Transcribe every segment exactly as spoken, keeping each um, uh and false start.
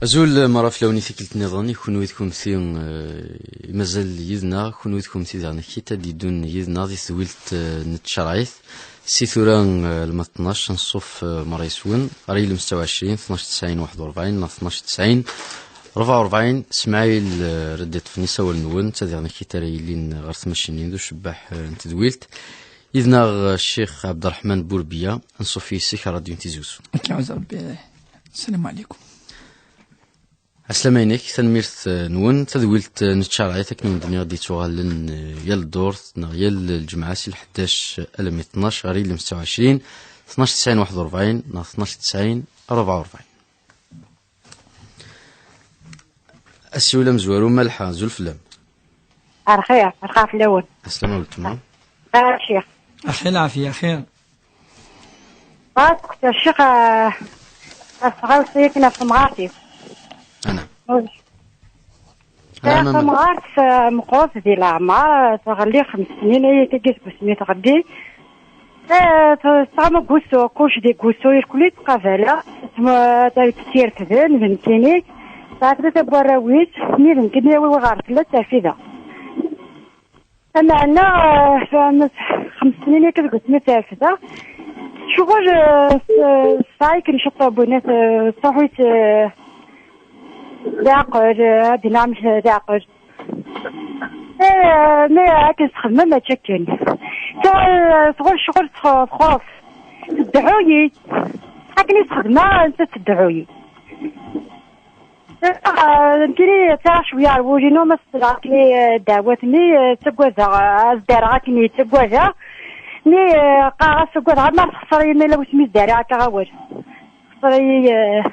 Azul, mara fell-awen i tikkelt nniḍen, i kunwi d kunemti, eh, i mazal yid-neɣ, kunwi d kunemti daɣen akkit ad d-yeddun yid-neɣ di tedwilt, eh, n tcerɛit. Si tura, eh, alma d tnac, anṣuf, eh, mara yes-wen, ar yilem setta u ɛecrin, tnac tesɛin waḥed u rebɛin, neɣ tnac tesɛin rebɛa u rebɛin, Smaɛil, eh, ara d-iṭṭfen isawal-nwen, d ta diɣen akkit ara yilin ɣer tmacinin d ucebbeḥ, eh, n tedwilt. Yid-neɣ, eh, Ccix Ɛebderreḥman Burbiya, anṣuf yes-k ar Radyu n Tizi Uzzu. Akka, ɛuzz Rebbi. Sslam ɛlikum. Ɛeslama-inek, tanemmirt, eh, nwen. Tadwilt, eh, n tcerɛit akken wen-d-nniɣ d-yettuɣalen, eh, yal ddurt neɣ yal lǧemɛa si lḥeddac alammi tnac ɣer yilem setta u ɛecrin, tnac tesɛin waḥed u rebɛin neɣ tnac tesɛin rebɛa u rebɛin. Asiwel amezwaru Malḥa, azul fell-am. Ar xir, ar xir fell-awen. Ɛeslama weltma. Ar Ccix. Axir lɛafiya, axir. Bɣiɣ ad d-kkseɣ ccix, ah, tasɣawt yakan ɣef temɣart-iw. Ana. Ur- Ana, Sɛiɣ ma- tamɣart, ah, meqqret di leɛmer, ah, tɣelli xems snin, ay akka seg wasmi tɣelli. Eh, tesɛa ma gusu, kuc di gusu, irkul i tqabala, tesma-, ta-, tt-irefden, d nekkini. Tesɛa tlata n warraw-is, mi d nekkini awi ɣer tella, terfida. Ameɛna, eh, xems snin akka deg wasmi terfda. Ccɣel, eh, s-, tesɛa akken ciṭṭ n winat, eh, tṛuḥ-itt, eh, leɛqel, eh, ad d-nini amek leɛqel. Eh, mi akken txedmem mačči akken. Tura, eh, tɣul ccɣel tx-, txuṣ. Tedɛu-yi. Akken i txedmeɣ, nettat tedɛu-yi. Ah, nekkini ttaɣ cwiya ar wul-inu, ma s-, nekkini, eh, ddeɛwat-nni, eh, ttaggadeɣ, eh, ad ddareɣ akken i ttaggadeɣ. Mi, eh, qqareɣ-as ttaggadeɣ, ma texṣer-iyi, ma yella wasmi i s-ddariɣ akka awal. Texṣer-iyi, eh,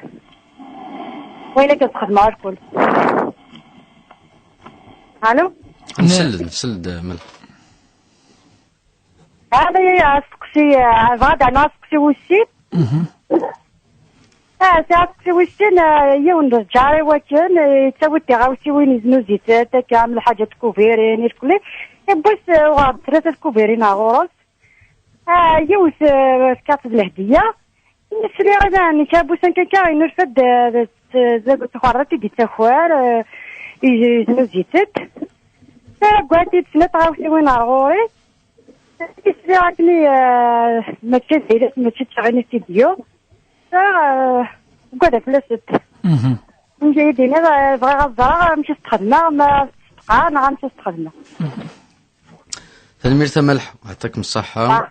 wayen akken txedmeɣ alkul. Alo? Nsel-d, nsel-d, Malḥa. Hada asteqsi, eh, bɣiɣ ad d-ɛnu asteqsi wis sin. Mhm. Ah, sɛiɣ asteqsi wis sin, eh, yiwen d lǧar i wakken, eh, yettawi-d tiɣawsiwin yeznuzi-tent, akka am lḥaǧa n tkubirin, irkelli. Iwwi-s, eh, uɣeɣ-d tlata tkubirin ar ɣur-s. Ah, yiwet, eh, fkiɣ-tt d lehdiya. Sliɣ i daɛni, kra n wussan kan kan, yennulfa-d, eh, d, d, d, d, txerrat i d-yettaker, eh, yeznuzi-tent. Taggart-id snat tɣawsiwin ar ɣur-i. Sliɣ akken, eh, mačči d ayla-s, mačči d taɣinit i d-yuɣ. Sliɣ, eh, uggadeɣ fell-asent. Mhm. Amek i yi-d-iniḍ, eh, bɣiɣ ad ẓreɣ amek i s-txedmeɣ, ma s-tqeɛ neɣ amek i s-txedmeɣ. Mhm. Tanemmirt a Malḥa, ɛṭakem ṣṣaḥa. Ah,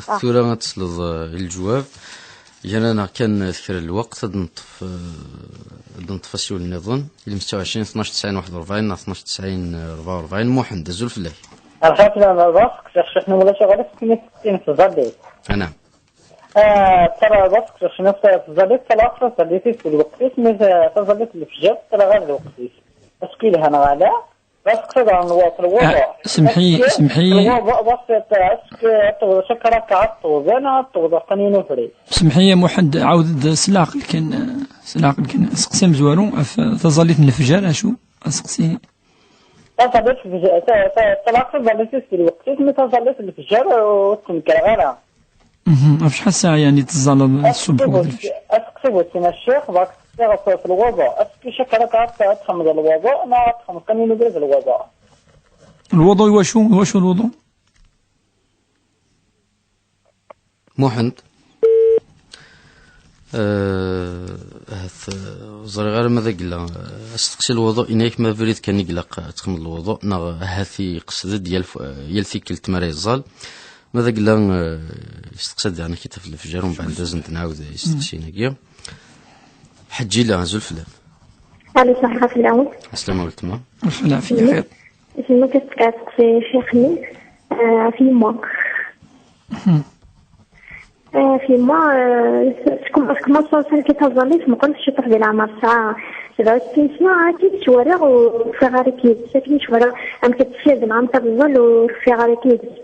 ah. Tura ad tesleḍ, eh, i leǧwab. Gar-aneɣ kan, eh, kra n lweqt, ad neṭṭef, eh, ad neṭṭef asiwel nniḍen. Ilem setta u ɛecrin, tnac tesɛin waḥed u rebɛin neɣ tnac tesɛin rebɛa u rebɛin. Muḥend, azul fell-ak. Rxat lama bas, ksiɣ ccix n wulac aɣilif, kini tettini tẓallit. Anam. Ah, tara bas, ksiɣ ccix n tẓallit, tala taẓallit-is d lweqt-is, mi ta-, taẓallit n lefjer, tala ɣer lweqt-is. Est-ce que yelha neɣ ala? Bas, ksiɣ daɣen lwa-, lwaḍu. Ah, semḥi-, est-ce que semḥi-, lwaḍu, bas, est-ce que ad tewweḍ, chaque rakaɛ ad tewweḍ, neɣ ad tewweḍ ɣer qanun ufri? Semḥi-yi a Muḥend, ɛawed-d s leɛqel kan, s leɛqel kan. Aseqsi amezwaru ɣef taẓallit n lefjer, acu? Aseqsi. Taẓallit n lefjer, ta-, ta-, tlaq taẓallit-is di lweqt-is, mi taẓallit n lefjer ur tt-nekreɣ ara. Mhm. Ɣef acḥal ssaɛa, yeɛni, teẓẓaleḍ ṣṣbeḥ akked lefjer? Aseqsi bu sin a ccix, bɣiɣ ad seqsiɣ ɣef, ɣef lwuḍu. Est-ce que chaque rakaɛ ad, ad txedmeḍ lwuḍu, neɣ ad txedmeḍ kan une heure d lwuḍu? Lwuḍu i wacu? I wacu lwuḍu? Muḥend. Eh, ahat, eh, ur ẓriɣ ara ma d agella, eh, asteqsi lwuḍu, ini-ak ma abrid kan i ilaq ad txedmeḍ lwuḍu, neɣ ahat iqsed-d yal f-, eh, yal tikkelt mi ara yeẓẓal. Ma d agella, eh, isteqsa-d daɣen akka ɣef lefjer, umbeɛd ad sen-d-nɛawed isteqsiyen-agi. Ḥeǧǧila, azul fell-am. Alo, ṣaḥa fell-awen. Ɛeslama weltma. Lɛafiya, xir. Isem-ik asteqsi ccix-nni, eh, ɣef yemma. Mhm. Eh, ɣef yemma, eh, tkum-, tkumaṣ kan taẓallit, meqqret ciṭuḥ di leɛmer, tesɛa sebɛa u settin sna, akken i tt-walaɣ ur ufiɣ ara akka yid-s, akken i tt-walaɣ amek i tt-tessired neɣ amek ad teẓẓal ur ufiɣ ara akka yid-s.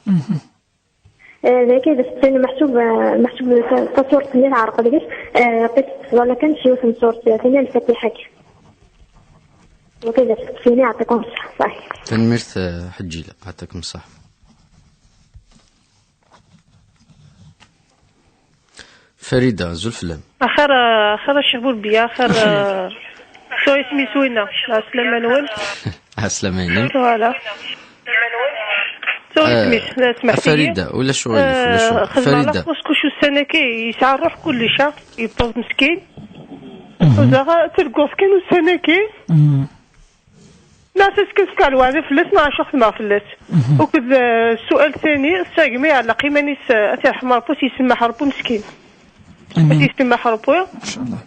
Mhm. Eh, d akka i d asteqsi-nni, meḥsub, eh, meḥsub ta-, taṣurt-nni teɛreq deg-s, eh, qqiment teẓẓal kan s yiwet n ṣṣurt, eh, tani Lfatiḥa kan. D akka i d asteqsi-nni, yeɛṭikum ṣṣeḥḥa, ṣaḥi. Tanemmirt, eh, Ḥeǧǧila, yeɛṭikum ṣṣeḥḥa. Farida, azul fell-am. Axir, axir a Ccix Burbiya, axir, eh, so isem-is winna. Ɛeslama-nwen. Ɛeslama-inem. Voilà. So isem-is, la smaḥt-iyi. Farida, ulac uɣilif, ulac uɣilif. Eh, xedmeɣ Farida. Laxus kuc ussan-agi, yesɛa ṛṛuḥ kullec, ha, yewweḍ meskin. Uzaɣ, tirgurt kan ussan-agi. Neɣ taskelt kar lweɛda fell-as, neɣ acu xedmeɣ fell-as. Akked, eh, ssual tani, s agmi iɛelleq iman-is, eh, ad t-yerḥem Ṛebbi, s yessemmaḥ Ṛebbi meskin. Amin. Ad t-yessemmaḥ Ṛebbi. Inchallah.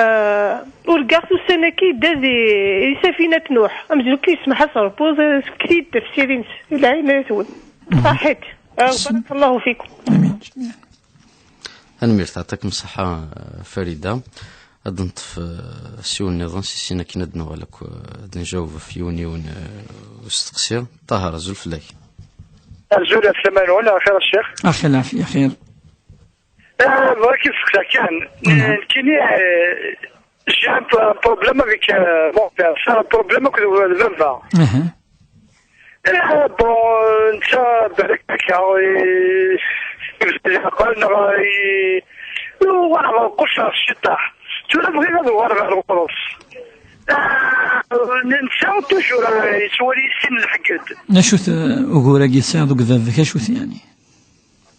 Eh, urgaɣ-t ussan-agi yedda di, di Safinat Nuḥ. Amezruy kan yessemḥ-as Ṛebbi, tefked-iyi-d tafsirin-is. Di lɛinayat-nwen. Ṣaḥit. Eh, barakallahu fikum. Amin. Tanemmirt, ɛṭakem ṣṣeḥḥa, eh, Farida. Ad neṭṭef, eh, ssiwel nniḍen, si sin akken ad nuɣal akk, eh, ad njaweb ɣef yiwen yiwen, eh, usteqsi. Ṭaher, azul fell-ak. Azul, ɛeslama-nwen, axir a Ccix. Axir, lɛafya, xir. Eh, bɣiɣ ad k-id-steqsiɣ kan. Nekkini, eh, j'ai un problème avec, euh, mon père. C'est un problème akked baba. Eh, bon, netta balak akka, i, i, neɣ i, uɣaleɣ qecceɣ ciṭaḥ. Tura bɣiɣ ad uɣaleɣ ɣer ɣur-s. Ah, netta toujours, ah, yettwali sin lḥegged. D acu-t, uh, ugur-agi tesɛiḍ deg baba-k, acu-t yani?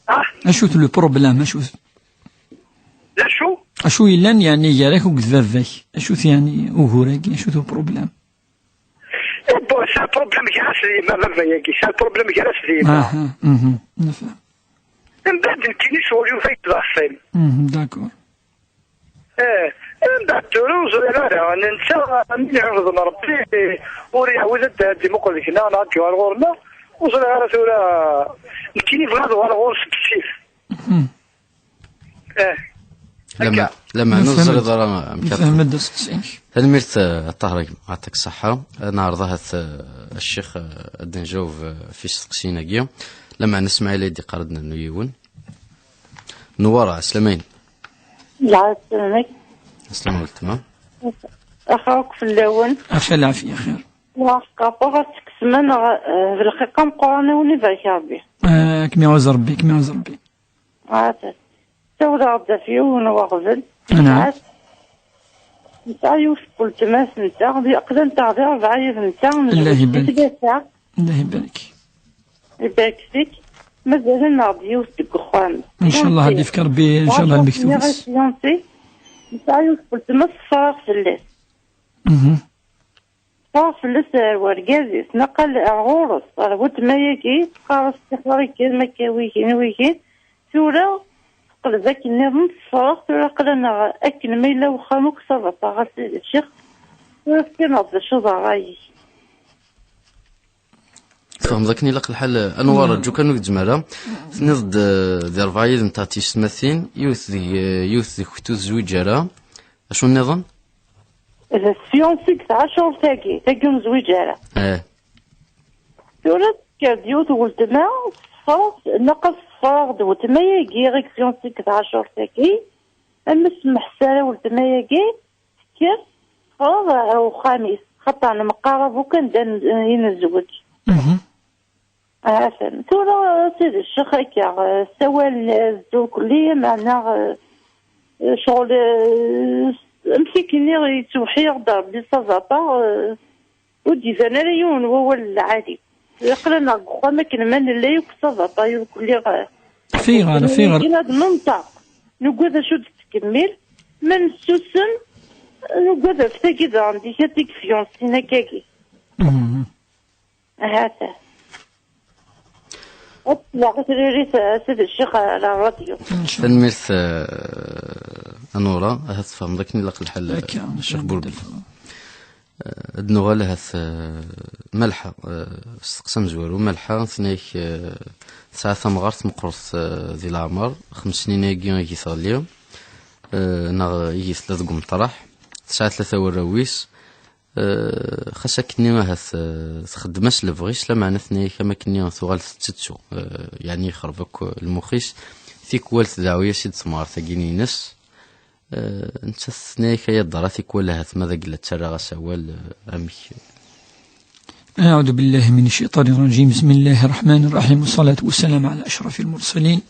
Ah? Acu-t le problème, acu-t? D acu? Acu yellan yani gar-ak akked baba-k? Acu-t yani ugur-agi, acu-t le problème? Eh, bon, c'est un problème gar-as d yemma, baba-yagi, c'est un problème gar-as d yemma. Aha, mhm, nefhem. Mbeɛd nekkini ccɣel yufa-yi-d d axṣim. Mhm, d'accord. Eh, mbeɛd tura ur ẓriɣ ara, netta, mi iɛawed Ṛebbi, ur iɛawed ad d-, ad d-imuqel deg-neɣ, neɣ ad d-yuɣal ɣur-neɣ, ur ẓriɣ ara tura, nekkini bɣiɣ ad uɣaleɣ ɣur-s bessif. Mhm. Eh, lameɛna ur teẓriḍ ara amek ara nefhem-d asteqsi-inek. Tanemmirt, eh, a Ṭaher, a gma, ɛṭik ṣṣeḥḥa. Ad neɛreḍ ahat, eh, a ccix, eh, ad d-njaweb, eh, ɣef isteqsiyen-agi. Lameɛna Smaɛil ay d-iqqar ad d-nernu yiwen. Newwara, ɛeslama-inem. Lɛeslama-k. Ɛeslama weltma. Axir akk fell-awen. Axir lɛafya, xir. Wa, ɣef ad tekksem, neɣ, eh, d lxiqa meqqren, a wen-ibarek Ṛebbi. Eh, ad kem-iɛuz Ṛebbi, ad kem-iɛuz Ṛebbi. Ata. Ssawleɣ-d ɣef yiwen n weɣbel. Naɛam. Nesɛa yiwet n weltma-s-nteɣ, di, aql-anteɣ di rebɛa yid-nteɣ, Allah ibarik. Tlata. Allah ibarik. Ibarik fik. Mazal-aneɣ-d yiwet deg uxxam. Inchallah, ad d-yefk Rebbi, inchallah, lmektub-is. Fiancé. Nesɛa yiwet n weltma, teffreɣ fell-as. Mhm. Teffeɣ fell-as ar wergaz-is, naqal ar ɣur-s, ar weltma-agi, teqqar-as: "Ṭixer-ik, ma akka wigin, wigin." Tura teqleb akken nniḍen, teffeɣ, tura aql-aneɣ akken ma yella wexxam akk s abaṭaɣ, a Sidi Ccix. Tura tefkiḍ-aɣ-d d acu d ṛṛay-ik? Tfehmeḍ akken ilaq lḥal, Anwar, rǧu kan ur gezzem ara. Tenniḍ-d, eh, di rebɛa yid-nteɣ d tiyessetmatin, yiwet deg, eh, yiwet deg-went ur tezwiǧ ara. Acu nniḍen? D fiancé deg tɛacurt-agi, tagi ur nezwiǧ ara. Eh. Tura tekker-d yiwet n weltma, teffeɣ, naqas teffeɣ-d weltma-agi i fiancé deg tɛacurt-agi, am semmeḥs ara weltma-agi, tekker, teffeɣ ar uxxam-is, xaṭer nmeqqar abukan d an-, i nezweǧ. Mhm. Hatan. Tura, Sidi Ccix, akka, eh, ssawalen, eh, zdur kulli, meɛna, eh, ccɣel, eh, amek i k-nniɣ, yettweḥḥi-aɣ-d Ṛebbi s aẓaṭa, eh, ur d-iban ara yiwen n wawal n lɛali. Aql-aneɣ deg uxxam akken ma nella yakk s aẓaṭa, ur kulli, eh, Fiɣer, fiɣer. Ad nenṭeq. Nugad acu d-tettkemmil, ma nessusem, nugad ɣef tagi daɣen, di kat i yefyunsin akkagi. Mhm. Hata. Ad ttnaɣ i tririt, a Sidi Ccix, ar ṛṛadyu. Tanemmirt, eh, a Nura. Ahat tfehmeḍ akken ilaq lḥal, akka, Ccix Burbi. Eh, ad nuɣal ahat, eh, Malḥa, eh, steqsi amezwaru. Malḥa, tenna-ak, eh, tesɛa tamɣart meqqret, eh, di leɛmer, xems snin-agi i teɣli, eh, neɣ i tella deg umeṭraḥ, tesɛa tlata warraw-is, Eh, xas akkenni ahat, eh, txeddem-as lebɣi-s, lameɛna tenna-yak am akkenni tuɣal tettettu, eh, yeɛni yexreb akk lmux-is. Tikwal tdeɛɛu-yas-id temɣart-agi-ines. Eh, nettat tenna-yak ay aḍar, tikwal ahat ma d agella ttarraɣ-as awal, eh, amek? أعوذ بالله من الشيطان الرجيم. بسم الله الرحمن الرحيم. والصلاة والسلام على أشرف المرسلين.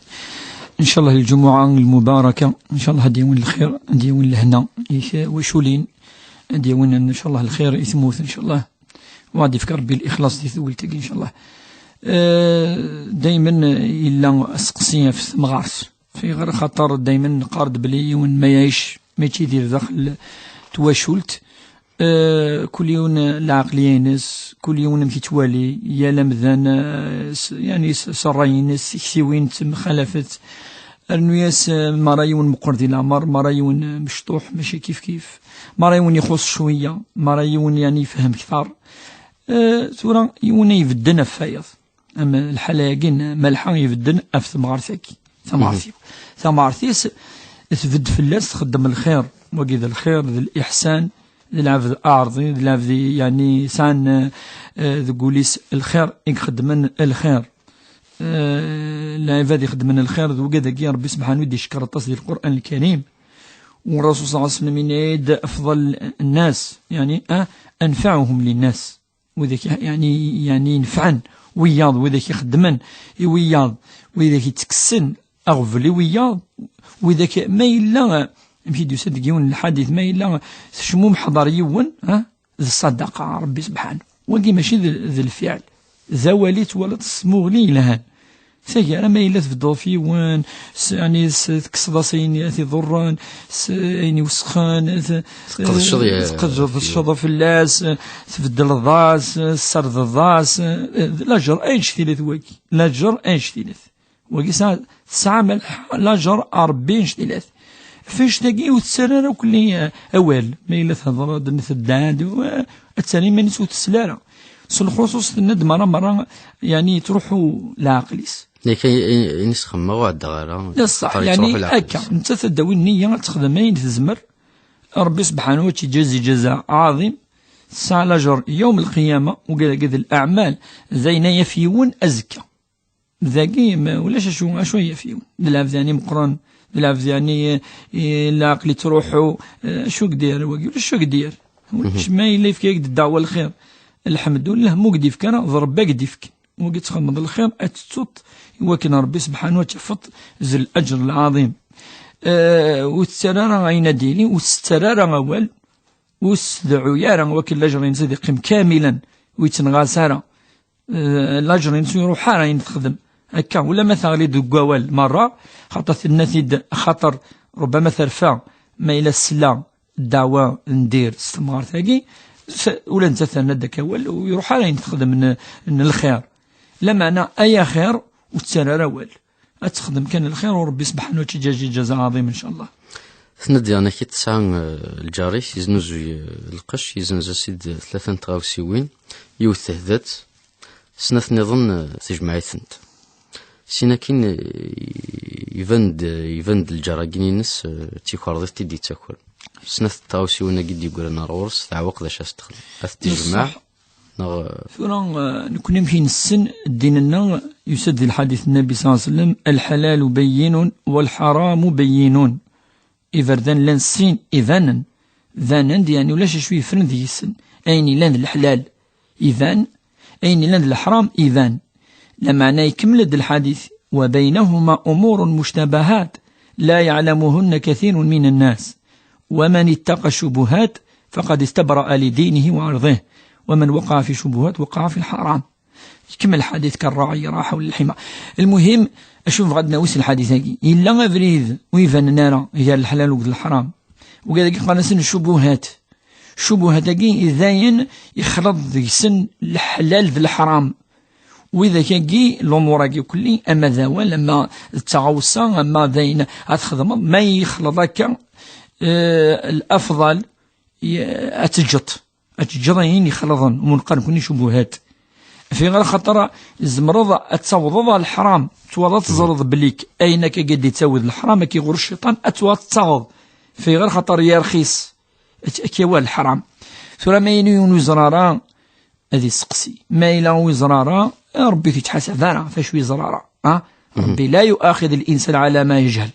Ncallah lǧumuɛa lmubaraka, ncallah ad d-yawin lxir, ad d-yawin lehna i twaculin, ad d-yawin ncallah lxir i tmurt ncallah, wa ad d-yefk Rebbi lixlaṣ di tewwelt-agi ncallah. Eh, daymen yella aseqsi ɣef temɣart, fi ɣer xaṭer daymen neqqar-d belli yiwen ma yɛic, ma yettidir daxel twacult, Eh, kul yiwen lɛeqliya-ines, kul yiwen amek yettwali, yal amdan, eh, s-, yani s, s ṛṛay-ines, tiktiwin ttemxalafet. Rnu-yas, eh, mara yiwen meqqer di leɛmer, mara yiwen, eh, mecṭuḥ, mačči kif kif, mara yiwen ixuṣ cwiya, mara yiwen yani yefhem ktar. Eh, tura yiwen ay ibedden ɣef wayeḍ. Am lḥala-agi n Malḥa ibedden ɣef temɣart-agi. Tamɣart-iw. Tamɣart-is tbedd fell-as, txeddem lxir. Wagi d lxir, d liḥsan, d lɛebd aɛerḍi, d lɛebd yani sɛan, eh, deg wul-is lxir, i ixeddmen lxir. Eh, lɛibad ixeddmen lxir, d wigad-agi Rebbi sebḥanu i d-icekkeṛ aṭas di Lqur'an Lkarim. U Rasul صلى الله عليه وسلم yenna-d: أفضل الناس، يعني، eh, أنفعهم للناس. Widak i, yani, yani inefɛen wiyaḍ, widak ixeddmen i wiyaḍ, widak ittekksen aɣbel i wiyaḍ, widak ma yella, amek i d-yusa deg yiwen n lḥadit, ma yella tecmumḥeḍ ar yiwen, ha, d ṣṣadaqa ɣer Rebbi sebḥanu. Wagi mačči d, d lfiɛl, d awal i twalaḍ s tmuɣli yelhan. Taggara ma yella tbeddeḍ ɣef yiwen, s-, yani s-, tekkseḍ-as ayen i t-iḍurren, s-, ayen iwesxen, t-, Tqedceḍ ya-, tqedceḍ fell-as, tbeddleḍ-as, d laǧer annect-ilat wagi. Laǧer annect-ilat. Wagi tesɛa, tesɛa malḥa, laǧer a Rebbi annect-ilat. Ɣef annect-agi ur tettarra ara akk, eh, awal. Ma yella thedreḍ, ma tedda-d, eh, ad terr iman-is ur tesli ara. S lxuṣuṣ tenna-d merra merra, yani yettruḥu leɛqel-is. Yak ay, ay, ayen i s-xemmeɣ ur ɛeddaɣ ara. D ṣṣeḥ, yettruḥu yani leɛqel-is. Akka, nettat ad d-tawi nniya, ad texdem ayen tezmer. Rebbi sebḥanu ad tt-iǧazi ǧaza ɛaḍim. Tesɛa laǧer yawm lqiyama, wigad-agi d leɛmal, d ayen ay yaf yiwen azekka. Dagi, ma ulac acu, acu ay yaf yiwen. D lɛebd yani meqqren, d lɛebd yani, eh, leɛqel ittruḥu, eh, acu i k-d-yerr wagi, ulac acu i k-d-yerr. Ulac, ma yella yefka-yak-d ddeɛwa lxir, lḥemdullah, ma ur k-d-yefka ara, d Rebbi i k-d-yefkan. Wagi txedmeḍ lxir, ad tettuḍ, i wakken Rebbi sebḥanu ad tafeḍ d laǧer lɛaḍim. Eh, ur tettarra ara ayen ad d-yili, ur tettarra ara awal, ur s-tdeɛɛu ara, i wakken laǧer-ines ad yeqqim kamilan, ur yettneɣas ara. Eh, laǧer-ines ur iruḥ ara ayen texdem. Akka, ula ma teɣli deg wawal merra, xaṭer tenna-t-id, xaṭer ṛubbama terfa, ma yella tesla ddeɛwa n dir s temɣart-agi, s-, ula nettat terna-d akka awal, ur iruḥ ara ayen texdem n, n lxir. Lameɛna ay axir, ur tettarra ara awal. Ad texdem kan lxir, u Rebbi sebḥanu ad tt-iǧazi ǧaza ɛaḍim, ncallah. Tenna-d diɣen akka tesɛa, eh, lǧar-is, yeznuzuy, eh, lqecc, yezzenz-as-id tlata n tɣawsiwin, yiwet tehda-tt, snat nniḍen, eh, tejmeɛ-itent. Sin akin, eh, iban-d, iban-d lǧar-agi-ines, eh, d tikerḍit i d-yettaker. Snat n tɣawsiwin-agi d-yeggran ar ɣur-s, teɛweq d acu ara s-texdem. Ad t-tejmeɛ, neɣ, eh, tura, eh, nekkni amek i nessen ddin-nneɣ, yusa-d di lḥadit n Nnbi صلى الله عليه وسلم: الحلال بين والحرام بين. Iberdan llan sin ibanen. Banen-d, yani ulac acu yeffren deg-sen. Ayen yellan d leḥlal iban, ayen yellan d leḥram iban. Lameɛna ikemmel-d lḥadit: وبينهما أمور مشتبهات لا يعلمهن كثير من الناس، ومن اتقى الشبهات فقد استبرأ لدينه وعرضه، ومن وقع في الشبهات وقع في الحرام. Ikemmel lḥadit: كالراعي يرعى حول الحمى. Lmuhim, acu nebɣa ad d-nawi s lḥadit-agi? Yella abrid ur ibanen ara gar leḥlal akked leḥram. Wigad-agi qqaren-asen ccubuhat. Ccubuhat-agi d ayen yexleḍ deg-sen leḥlal d leḥram. Widak-agi, lumuṛ-agi kulli, ama d awal, ama d taɣawsa, ama d ayen ad txedmeḍ, ma yexleḍ akka, eh, lafḍal, y-, ad teǧǧeḍ. Ad teǧǧeḍ ayen ixelḍen, umi neqqar nekkni ccubuhat. Fi ɣer xaṭer tzemreḍ ad tawḍeḍ ɣer leḥram, twalaḍ, teẓreḍ belli ayen akka i d-yettawi d leḥram, akka ɣur cciṭan, ad twalaḍ tettaɣeḍ. Fi ɣer xaṭer yerxis, ad, ad k-yawi ɣer leḥram. Tura ma yella yiwen ur yeẓri ara, ad yesteqsi. Ma yella ur yeẓri ara, Rebbi ur t-yettḥasab ara ɣef wacu ur yeẓri ara. Ha? ربي لا يؤاخذ الإنسان على ما يجهل،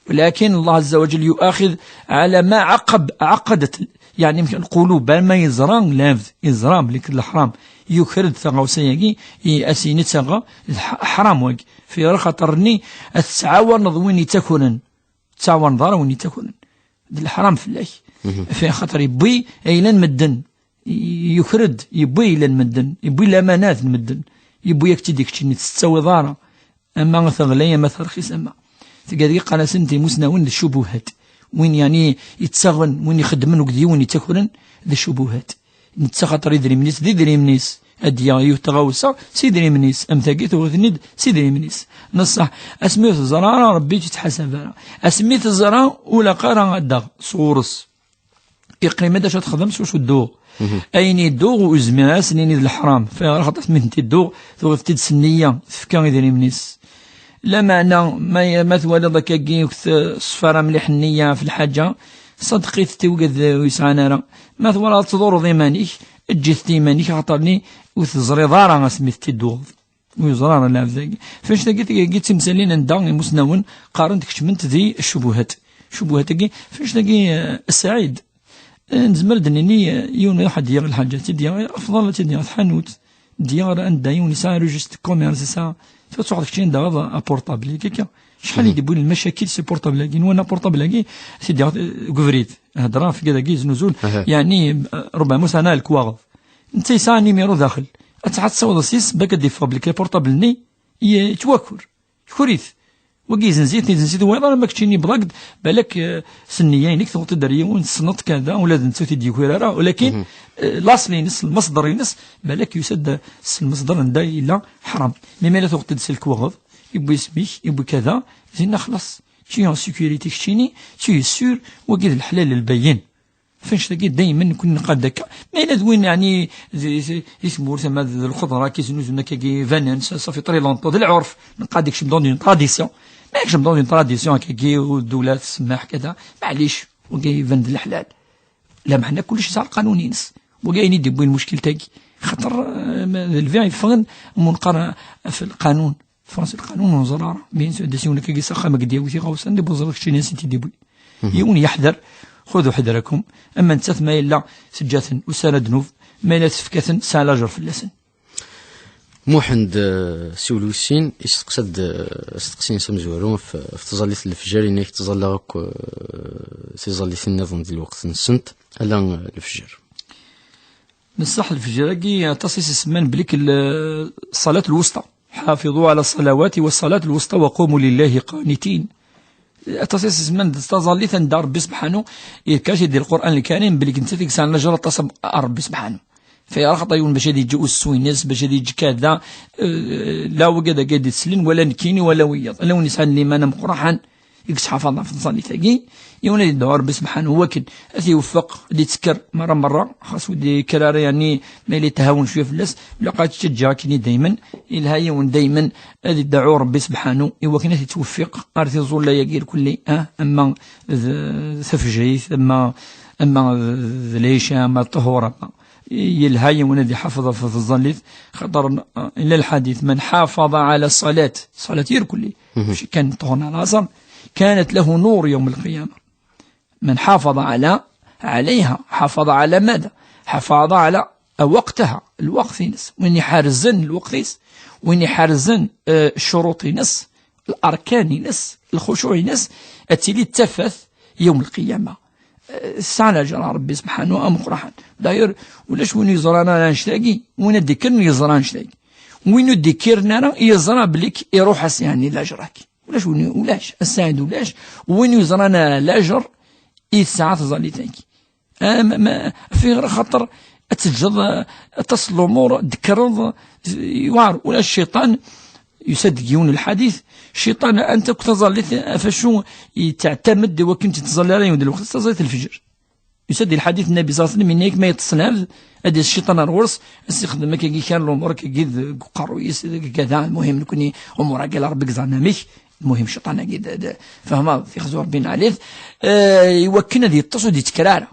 ولكن الله عز وجل يؤاخذ على ما عقب، عقدت Yeɛni, mk-, lqulub, arma yeẓra lɛebd, yeẓra belli d leḥram, yuker-d taɣawsa-yagi, i as-yini d taɣa-, d ḥ-, ḥram wagi. Fi xaṭer-nni ad tettɛawaneḍ win yettakren, ur tettɛawaneḍ ara win yettakren. D leḥram fell-ak. Fi xaṭer yewwi ayla n medden, y-, yuker-d, yewwi ayla n medden, yewwi lamanat n medden, yewwi-yak-tt-id i keččini, ur tettawiḍ ara. Ama teɣlay, ama terxis, ama. Tga deg iqanasen timusnawen d ccubuhat. Win, yeɛni, yettaɣen, win ixeddmen akked yiwen yettakren, d ccubuhat. Netta xaṭer idrimen-is d idrimen-is. Ad d-yaɣ yiwet tɣawsa s idrimen-is. Am tagi tuɣ-iten-id s idrimen-is. Neṣṣaḥ, asmi ur teẓra ara Rebbi ur tt-ittḥasab ara. Asmi teẓra ur ilaq ara ad d-taɣ sɣur-s. Iqqim-d acu ad texdem s ucu dduɣ. Ayen yedduɣ ur zmireɣ ad s-nini d leḥram. Fayɣer? Xaṭer mi tent-idduɣ, tuɣ-it-id s nniya, tefka idrimen-is. Lameɛna, ma, ma twaliḍ akkagi ur teṣfara mliḥ nniya ɣef lḥaǧa, ṣaddeq-it i wigad ur yesɛan ara. Ma twalaḍ tḍurreḍ iman-ik, eǧǧ-it i iman-ik, axaṭer-nni ur teẓriḍ ara asmi tent-idduɣ. Ur yeẓra ara lɛebd-agi. F annect-agi, tigi d timsalin anda imusnawen qqaren-d kecment di ccubuhat. Ccubuhat-agi, f annect-agi, eh, a Saɛid, eh, nezmer ad d-nini, eh, yiwen iruḥ ad d-yaɣ lḥaǧa, ad tt-id-yaɣ afḍal, ad tt-id-yaɣ tḥanut, d-yaɣ anda yiwen yesɛa registre de commerce, yesɛa, tura tuɣeḍ keččini daɣ aportable, akka. Acḥal i d-yewwin lmacakil si portable-agi, nwan aportable-agi, ad t-id-yaɣ, eh, deg ubrid, hedra ɣef wigad-agi yeznuzun, yeɛni, eh, ṛebɛa ur sɛan ara lekwaɣeḍ. Netta yesɛa numéro daxel. Ad tɛad tessawḍeḍ s-is, bak ad d-iffeɣ belli aportable-nni ye-, yettwaker. Yuker-it. Wagi yezenz-it, yezenz-it wayeḍ, alamma keččini yewweḍ-ak-d, balak, eh, s nniya-inek tuɣeḍ-t-id ar yiwen, tessneḍ-t kada, ula d netta ur t-id-yuker ara, walakin, eh, laṣel-ines, lmeṣder-ines, balak yusa-d s lmeṣder anda yella ḥram. Mi ma yella tuɣeḍ-t-id s lekwaɣeḍ, yewwi isem-ik, yewwi kada, dinna xlaṣ. Tu es en sécurité keččini, tu es sûr, wagi d leḥlal lbayyin. F annect-agi daymen nekkni neqqar-d akka. Ma yella d win, yeɛni, di, di, di tmurt, ama d lxeḍra, kiznuzen akkagi, banen, ça, ça fait très longtemps, d lɛurf, neqqar-d ikcem dans une tradition. Ma ikcem dans une tradition akkagi, u ddula tsemmaḥ, kada, maɛlic, wagi iban d leḥlal. Lameɛna kullec yesɛa lqanun-ines. Wagi ayen i d-yewwin lmuckil-tagi. Xaṭer, eh, ma d lbi yeffɣen, mu neqqar, eh, ɣef lqanun. Fransi lqanun ur neẓra ara. Bien sûr, d asiwel akkagi s axxam, ad d-yawi tiɣawsa, anda i buẓreɣ keččini, ansi t-id-yewwi. Yiwen yeḥder, xudu ḥedrakum, ama nettat ma yella teǧǧa-ten, ur tesɛi ara ddnub, ma yella tefka-ten, tesɛa lajer fell-asen. Muḥend, eh, siwel wis sin, isteqsa-d, eh, asteqsi-ines amezwaru ɣef, ɣef tẓallit n lefjer, yenna-ak ttẓallaɣ akk, eh, tiẓallitin nniḍen di lweqt-nsent, ala, eh, lefjer. Neṣṣaḥ, lefjer-agi aṭas i s-isemman belli l-, ṣṣalat lwusṭa. Ḥafiḍu ɛala ṣṣalawati wa ṣṣalat lwusṭa wa qumu lillahi qanitin. Aṭas i s-isemman d taẓallit anda Ṛebbi sebḥanu yekka-tt-id di Lqur'an Lkarim belli d nettat i yesɛan lajer aṭas ar Ṛebbi sebḥanu. Fayɣer? Axaṭer yiwen bac ad yeǧǧ usu-ines, bac ad yeǧǧ kada, eh, la wigad-agi ad d-isellen, wala nekkini, wala wiyaḍ. Ala win yesɛan liman ameqqran, i yettḥafaḍen ɣef tẓallit-agi, yiwen ad yedɛu Ṛebbi sebḥanu wakken ad t-iweffeq ad yettekker merra merra, xas ur d-yekker ara, yeɛni ma yella yethawen cwiya fell-as, ilaq ad t-yeǧǧ akkenni daymen, yelha yiwen daymen ad yedɛu Ṛebbi sebḥanu i wakken ad t-yettweffiq ar tiẓulla-agi irkelli, ah, ama d tafejrit, ama, ama d lɛica, ama d ṭṭhur, ama. Yelha yiwen ad iḥafeḍ ɣef tẓallit, xaṭer, ah, illa lḥadit, من حافظ على الصلاة, ṣṣalat irkelli, mačči kan ṭṭhur neɣ laṣer, كانت له نور يوم القيامة. من حافظ على، عليها، حافظ على ماذا؟ حافظ على وقتها، lweqt-ines. Win iḥerzen lweqt-is, win iḥerzen, eh, ccuruṭ-ines, larkan-ines, lxucuɛ-ines, ad tili d tafat yawm lqiyama. Eh, tesɛa lajer Ṛebbi sebḥanu ameqqran. D'ailleurs, ulac win yeẓran ara annect-agi, win ad d-ikkren yeẓra annect-agi. Win ur d-ikkiren ara yeẓra belli iruḥ-as, yeɛni, lajer-agi. Ulac win, ulac, a Saɛid, ulac win yeẓran, ah, lajer i tesɛa tẓallit-agi. Ah, ma, ma, fi ɣer xaṭer ad teǧǧeḍ, ah, aṭas n lumuṛ, d-tekkreḍ, yewɛer. Ulac, cciṭan, yusa-d deg yiwen n lḥadit, cciṭan, anta akk taẓallit, ɣef acu yettɛettamed i wakken ur tettẓalli ara yiwen di lweqt, d taẓallit n lefjer. Yusa-d di lḥadit n Nnbi ṣalla Llahu ɛalayhi wa sallam, yenna-yak ma yeṭṭes lɛebd, ad d-yas cciṭan ar ɣur-s, ad s-ixdem akkagi kra n lumuṛ, akkagi deg uqerruy-is, deg kada, lmuhim, nekkni, umuṛ-agi, Ṛebbi yeẓran amek, lmuhim, cciṭan-agi d, d, fehmeḍ, tixzu Ṛebbi nɛel-it, eh, i wakken ad yeṭṭes ur d-yettker ara.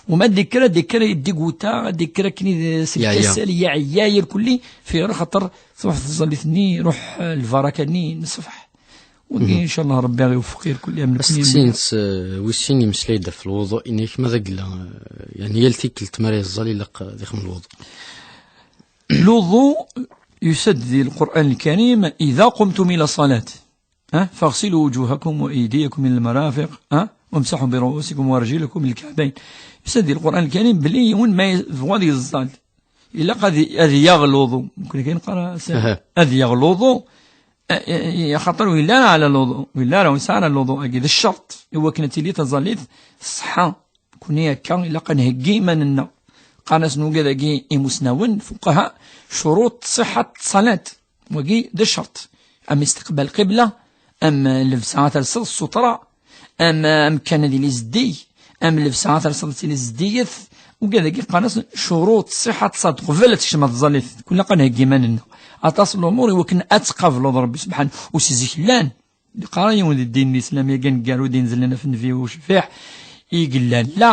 U ma ad d-yekker, ad d-yekker yeddiguta, ad d-yekker akken i d, s lkasal, yeɛya, irkelli, fi ɣer xaṭer truḥ tẓallit-nni, iruḥ, eh, lbaraka-nni n ṣṣbeḥ. Wagi, mhm, ncallah, Rebbi iwefeq irkelli am nekkni. Asteqsi-ines, eh, wis sin yemmeslay-d ɣef lwuḍu, ini-ak ma d agla, eh, yani yal tikkelt mi ara yeẓẓal ilaq ad ixdem lwuḍu. Lwuḍu yusa-d di Lqur'an Lkarim: إذا قمتم إلى الصلاة, ha, فاغسلوا وجوهكم وأيديكم إلى المرافق, ha, وامسحوا برؤوسكم وأرجلكم إلى الكعبين. Yusa-d di Lqur'an Lkarim belli yiwen ma yebɣa ad yeẓẓal, ilaq ad, ad yaɣ lwuḍu. Nekkni kan neqqar, aha, ad yaɣ lwuḍu, eh, eh, axaṭer ur yelli ara ɛla lwuḍu, ur yelli ara, ur yesɛi ara lwuḍu-agi, d ccerṭ i wakken ad tili taẓallit ṣṣeḥḥa. Nekkni akka ilaq ad nheggi iman-nneɣ. Qqaren-asen wigad-agi imusnawen, fuqaha, شروط صحة الصلاة. Wagi d ccerṭ. Am istiqbal qibla, am llebsa ad talseḍ ssutra, am amkan ad yili zeddig, am llebsa ad talseḍ ad tili zeddiget. Wigad-agi qqaren-asen شروط صحة الصلاة. Qbel ad tekcem ɣer tẓallit, kul ilaq ad nheggi iman-nneɣ. Aṭas n lumuṛ i wakken ad tqableḍ Ṛebbi subḥanahu. U si zik llan. Yeqqar yiwen di ddin n Lislam, yagi aneggaru d-inezlen ɣef Nnbi ucbiḥ i yellan. La,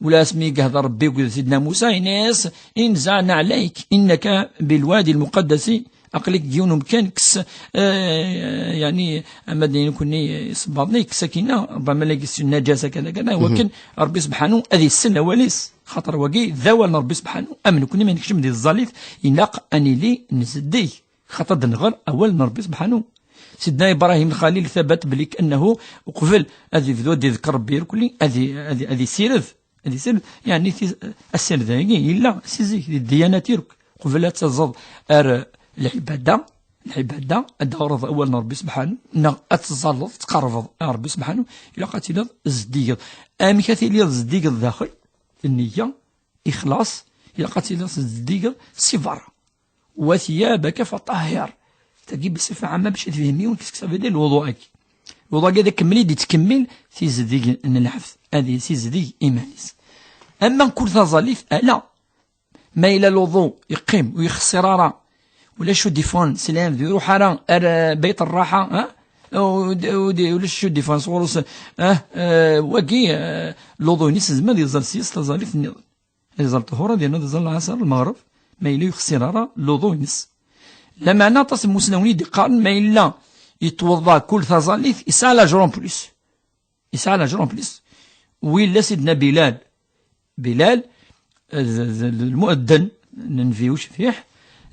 ula asmi i yehder Rebbi akked Sidna Musa, yenna-yas: انزع نعليك إنك بالوادي المقدس. Aql-ik deg yiwen umkan, kkes, eh, yani, ama d nekkni isebbaḍen-ik, kkes akkin-a, ṛebbama la yessu nnajasa, kada, kada, mhm, wakken Rebbi subḥanahu ad yessen awal-is. Xaṭer wagi d awal n Rebbi subḥanahu, am nekkni ma nekcem di tẓallit, ilaq ad nili nzeddig. Xaṭer ad nɣer awal n Ṛebbi subḥanahu. Sidna Ibrahim Lxalil, thabat belli annahu uqbel ad yebdu ad iḍekkeṛ Ṛebbi irkelli, ad i-, ad i-, ad isired, ad isired, yani ti-, asired-agi yella si zik di ddiyanat irk. Qbel ad taẓeḍ ar lɛibada, lɛibada, ad d-taɣreḍ awal n Ṛebbi subḥanahu, neɣ ad teẓẓalleḍ, tqerrbeḍ ar Ṛebbi subḥanahu, ilaq ad tiliḍ zeddigeḍ. Amek ad tiliḍ zeddigeḍ daxel? Nniya, ixlaṣ, ilaq ad tiliḍ zeddigeḍ si berra. وثيابك فطهر. Tagi bṣifa ɛamma bac ad yefhem yiwen qu'est-ce que ça veut dire lwuḍu-agi. Lwuḍu-agi ad ikemmel i d-yettkemmil tizdeg n lɛebd, ad yessizdeg iman-is. Ama kul taẓallit, ala. Ma yella lwuḍu yeqqim ur yexṣir ara, ulac ur d-iffɣen slam d iruḥ ara ar, eh, bayt rraḥa, ha? Ur d-, ur d-, ulac ur d-iffɣen sɣur-s, ah, eh, wagi, eh, lwuḍu-ines yezmer ad yeẓẓal s-yes taẓallit nniḍen. Ad iẓer ṭṭhur, ad yernu ad iẓer lɛaṣer, lmeɣreb, ma yella ur yexṣir ara lwuḍu-ines. Lameɛna aṭas n imusnawen i d-iqqaren ma yella yettweḍḍa kul taẓallit, yesɛa lajer en plus. Yesɛa lajer en plus. Wi yella Sidna Bilal. Bilal, d, d, d lmuɛedden n Nnbi ucbiḥ,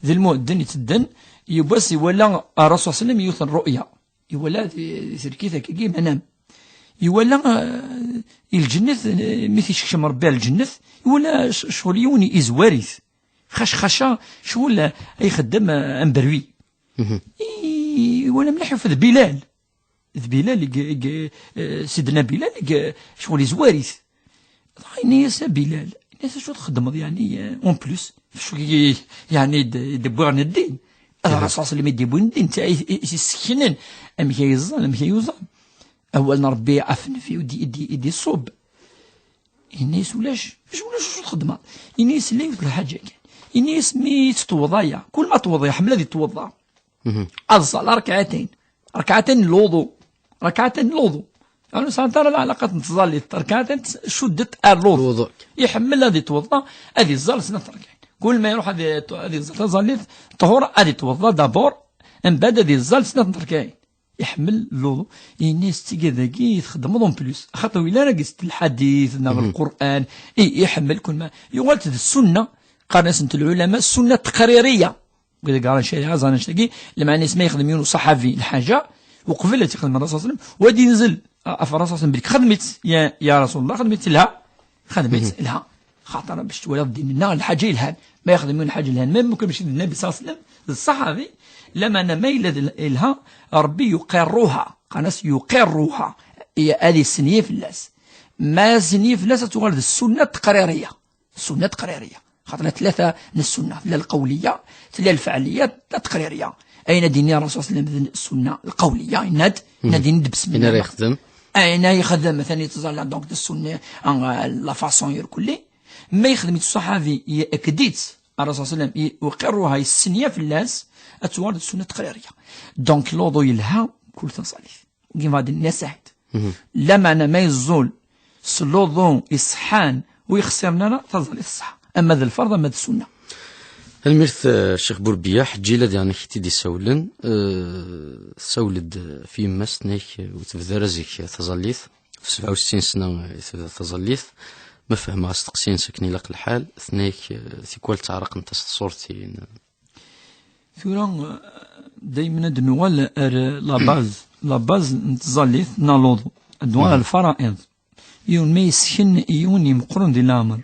d lmuɛedden itedden, yiwwas iwala Ṛṛasul ṣalla Llahu ɛalayhi wa sallam yiwet n rru'ya. Iwala di, di terkit akkagi, manam. Iwala, eh, i lǧennet, eh, mi t-isekcem Ṛebbi ar lǧennet, iwala c-, ccɣel yiwen izwar-it. Xac, xaca, ccɣel, eh, ay ixeddem, eh, amberwi. Mhm. I-, iwala mliḥ, yufa d Bilal. D Bilal i g-, i g-, eh, Sidna Bilal i g-, ccɣel izwar-it. Dɣa yenna-yas: "A Bilal", yenna-yas, "acu txeddmeḍ, yeɛni, eh, en plus? Acu i, yeɛni, d-, d-wwiɣ n ddin?" Aha. Ṛṛasul ṣalla Llahu ɛalayhi wa sallam i d-yewwin ddin, netta i, i, i s-iseknen amek ay yeẓẓal, amek ay yuẓam. Awal n Ṛebbi ɣef Nnbi i d-, i d-, i d-iṣubb. Yenna-yas: "Ulac, acu, ulac acu txeddmeḍ?" Yenna-yas: "La yiwet lḥaǧa kan." Yenna-yas: "Mi tettweḍḍa aya, kul ma tewweḍ, iḥemmel ad yettweḍḍa." Mhm. Ad ẓẓal ṛekɛatayn. Ṛekɛatayn n lwuḍu. Ṛekɛatayn n lwuḍu. Ur sɛant ara lɛalaqa n tẓallit. Ṛekɛatayn cuddet ar lwuḍu. Lwuḍu. Iḥemmel ad yettweḍḍa, ad iẓẓal snat ṛekɛayin. Kul ma iṛuḥ ad, ad iẓẓal taẓallit, ṭhur, ad yettweḍḍa d'abord, mbeɛd ad iẓẓal snat ṛekɛayin. Iḥemmel lwuḍu. Yenna-yas: "Tigad-agi txeddmeḍ en plus. Axaṭer wi la ara yesset lḥadit neɣ, mhm, Lqur'an." I, iḥemmel kul ma. Yuɣal-d d ssunna. Qqaren-asent lɛulama ssunna teqririya. Wid i yeɣran ccariɛa ẓran annect-agi, lmeɛna-s ma yexdem yiwen uṣaḥabi lḥaǧa, uqbel ad t-ixdem Ṛṛasul ṣalla Llahu ɛalayhi wa sallam, u ad d-inzel, a, ɣef Ṛṛasul ṣalla Llahu ɛalayhi wa sallam belli xedmet-tt, ya, ya Rasul Llah, xedmet-tt, mhm, lha. Xaṭer bac twalaḍ ddin-nneɣ lḥaǧa yelhan. Ma yexdem yiwen lḥaǧa yelhan, même kan mačči d Nnbi ṣalla Llahu ɛalayhi wa sallam, d ṣṣaḥabi, lameɛna ma yella d yelha, Ṛebbi yuqirruha. Qqaren-as yuqirruha. I, ad isenyi fell-as. Ma isenyi fell-as, ad tuɣal d ssunna teqririya. Ssunna teqririya. Xaṭer tlata n ssunna, tella lqawliya, tella lfeɛliya, tella teqririya. Ayen ad d-yini Ṛṛasul ṣalla Llahu ɛalayhi wa sallam d ssunna lqawliya, yenna-d, mhm, yenna-d, yenna-d: "Bismillah." Ayen ara yexdem. Ayen ara yexdem, atan yettẓalla, donc d ssunna, en, la façon irkelli. Ma yexdem-itt ṣṣaḥabi, yeɛked-itt Ṛṛasul ṣalla Llahu ɛalayhi wa sallam, yuqirruha, yessenyi fell-as, ad tuɣal d ssunna teqririya. Donc, lwuḍu yelha, kul taẓallit. Gima d nniya saḥit. Mhm. Lameɛna ma yeẓẓul s lwuḍu iṣeḥḥan ur yexṣiren ara, taẓallit ṣṣeḥḥa. Ama d lferḍ, ama d ssunna. Tanemmirt, eh, Ccix Burbiya, Ḥeǧǧi la diɣen ak-t-id-issawlen. Eh, tessawel-d ɣef yemma-s, tenna-k, eh, ur tebda ara zik taẓallit. Ɣef sebɛa u settin sna i tebda taẓallit. Ma fehmeɣ asteqsi-ines akken ilaq lḥal, tenna-k, eh, tikwal ttaɛraqent-as tṣurtin. Tura, eh, daymen ad nuɣal ar, eh, la base, la base n tẓallit, neɣ luḍu. Ad nuɣal ar lfara'iḍ. Yiwen ma yesken i yiwen imeqqren di leɛmer,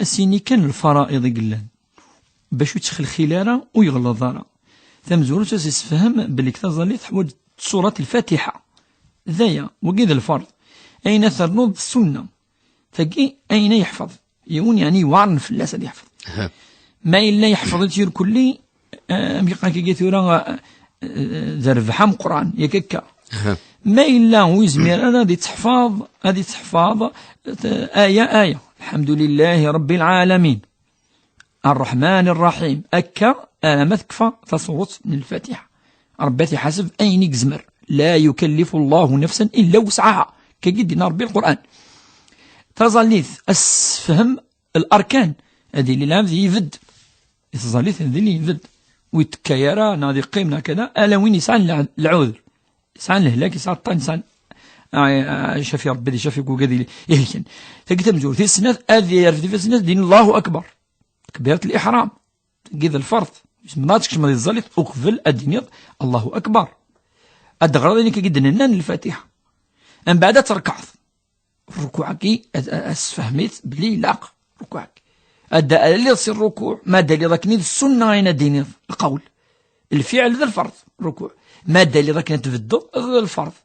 a s-yini kan lfara'iḍ i yellan, bac ur yettxelxil ara, ur yeɣleḍ ara. Tamezwarut, a s-yessefhem belli taẓallit teḥwaǧ surat Lfatiḥa. D aya, wagi d lferḍ. Ayen ad ternuḍ d ssunna. Tagi, ayen ay yeḥfeḍ. Yiwen, yeɛni, yewɛren fell-as ad yeḥfeḍ. Aha. Ma yella yeḥfeḍ-itt irkelli, eh, am yeqqar-agi tura, eh, eh, d rrbeḥ ameqqran, yak akka. Aha. Ma yella ur yezmir ara ad itteḥfaḍ, ad itteḥfaḍ, eh, aya, aya. الحمد لله رب العالمين الرحمن الرحيم. Akka, alamma tekfa taṣuret n Lfatiḥa. Rebbi ad t-iḥaseb ayen i yezmer. لا يكلف الله نفسا إلا وسعها. Kagi d-yenna Rebbi Lqur'an. Taẓallit, ad s-tessefhem larkan. Ad yili lɛebd yebded. I tẓallit ad yili yebded. Ur yettekka ara, neɣ ad yeqqim, neɣ kada, ala win yesɛan lɛ-, lɛuder. Yesɛan lehlak, yesɛa ṭṭan, yesɛan, ah, ah, cafi Rebbi, di cafi kugad il-, ihelken. Tagi tamezwarut, tis snat, ad yerfed ifassen-is, ad d-yini Allahu Akbar. Takbirat l-iḥram. Tagi d lferḍ. Yezmer ad tkecmeḍ di tẓallit, uqbel ad d-tiniḍ Allahu Akbar. Ad d-teɣreḍ ayen akka i d-nennan Lfatiḥa. Mbeɛd ad trekɛeḍ. Rrukuɛ-agi, ad, ad, ad sfehmit belli ilaq rrukuɛ-agi. Ad d-, ad d-taliḍ si rrukuɛ, ma d-taliḍ akken i d ssunna ayen ad d-tiniḍ, lqawl. Lfiɛl d lferḍ, rrukuɛ. Ma d-taliḍ akken ad tbeddeḍ, d lferḍ.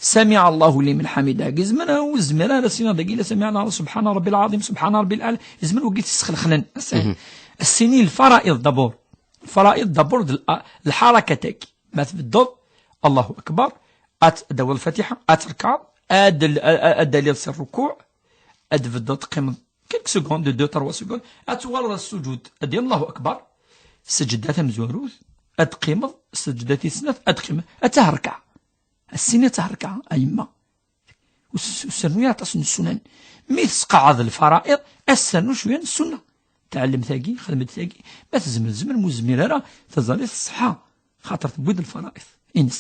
سمع الله لمن حمده. Yezmer, ur yezmir ara ad s-iniḍ dagi, la سمع الله, سبحان ربي العظيم, سبحان ربي الأعلى. Yezmer wagi t-yesxelxlen. Mhm. As-ssini lfara'iḍ d'abord. Lfara'iḍ d'abord d l-, lḥarakat-agi. Ma tbeddeḍ, Allahu Akbar, ad d-tawiḍ lfatiḥa, ad trekɛeḍ, ad d-, ad d-taliḍ si rrukuɛ, ad tbeddeḍ teqqimeḍ quelques secondes, de deux, trois secondes, ad tuɣaleḍ ar ssujud, ad d-tiniḍ Allahu Akbar, sseǧda tamezwarut, ad teqqimeḍ, sseǧda tis snat, ad teqqimeḍ, ad tah rrekɛa. As-ssini ad tah rrekɛa, a yemma. Ur s-, ur sernu ara aṭas n ssunan. Mi tesqeɛɛeḍ lfara'iḍ, ad s-ternu cwiya n ssunna. Tɛellem tagi, xedmet tagi. Ma tezmer, tezmer, ma ur tezmir ara, taẓallit teṣṣeḥḥa. Xaṭer tewwi-d lfara'iḍ ines.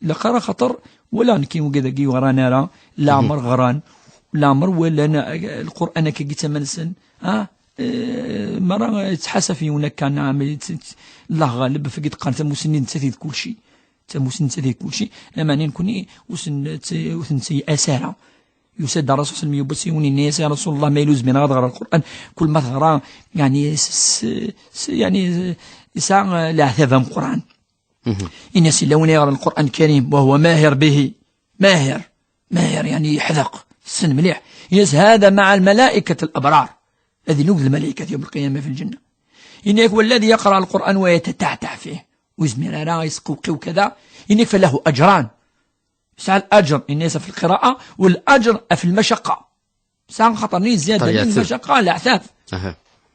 Ilaq ara xaṭer, wala nekk wigi dagi ur ɣran ara, leɛmer ɣran, leɛmer walan, eh, Lqur'an akkagi d tama-nsen, ah, eh, mara yettḥasaf yiwen akka, neɛam, yett-, yett-, Allah ɣaleb, fagi d-qqaren tamussni nettat i d kulci. Tamussni nettat i d kulci, lameɛna nekkni ur sen-, ur ten-netteyyias ara. Yusa-d Ṛṛasul sallam, yewwi-d s yiwen, yenna-yas: "Ya Rasul Allah, ma yella ur zmireɣ ad ɣreɣ Lqur'an, kul ma teɣra, yeɛni, s, s, s, yeɛni, yesɛa, eh, leɛtab ameqqran." Mhm. Yenna-yas: "Yella win yeɣran Lqur'an Lkarim, wa huwa mahir bihi." Mahir. Mahir, yeɛni, yeḥdeq. Tessen mliḥ. Yenna-yas: "Hada ma'a lmala'ikat al-abrar." Ad inug d lmalaykat yawm lqiyama fi lǧenna. Yenna-yak: "Walladhi yaqra Lqur'an wa yatataɛtaɛ fih." Ur yezmir ara yesqewqiw kada. Yenna-yak: "Falahu ajran." Yesɛa laǧr, yenna-yas, ɣef lqira'a, walaǧr ɣef lmacaqqa. Yesɛa xaṭer-nni zzyada n lmacaqqa, leɛtab. Aha.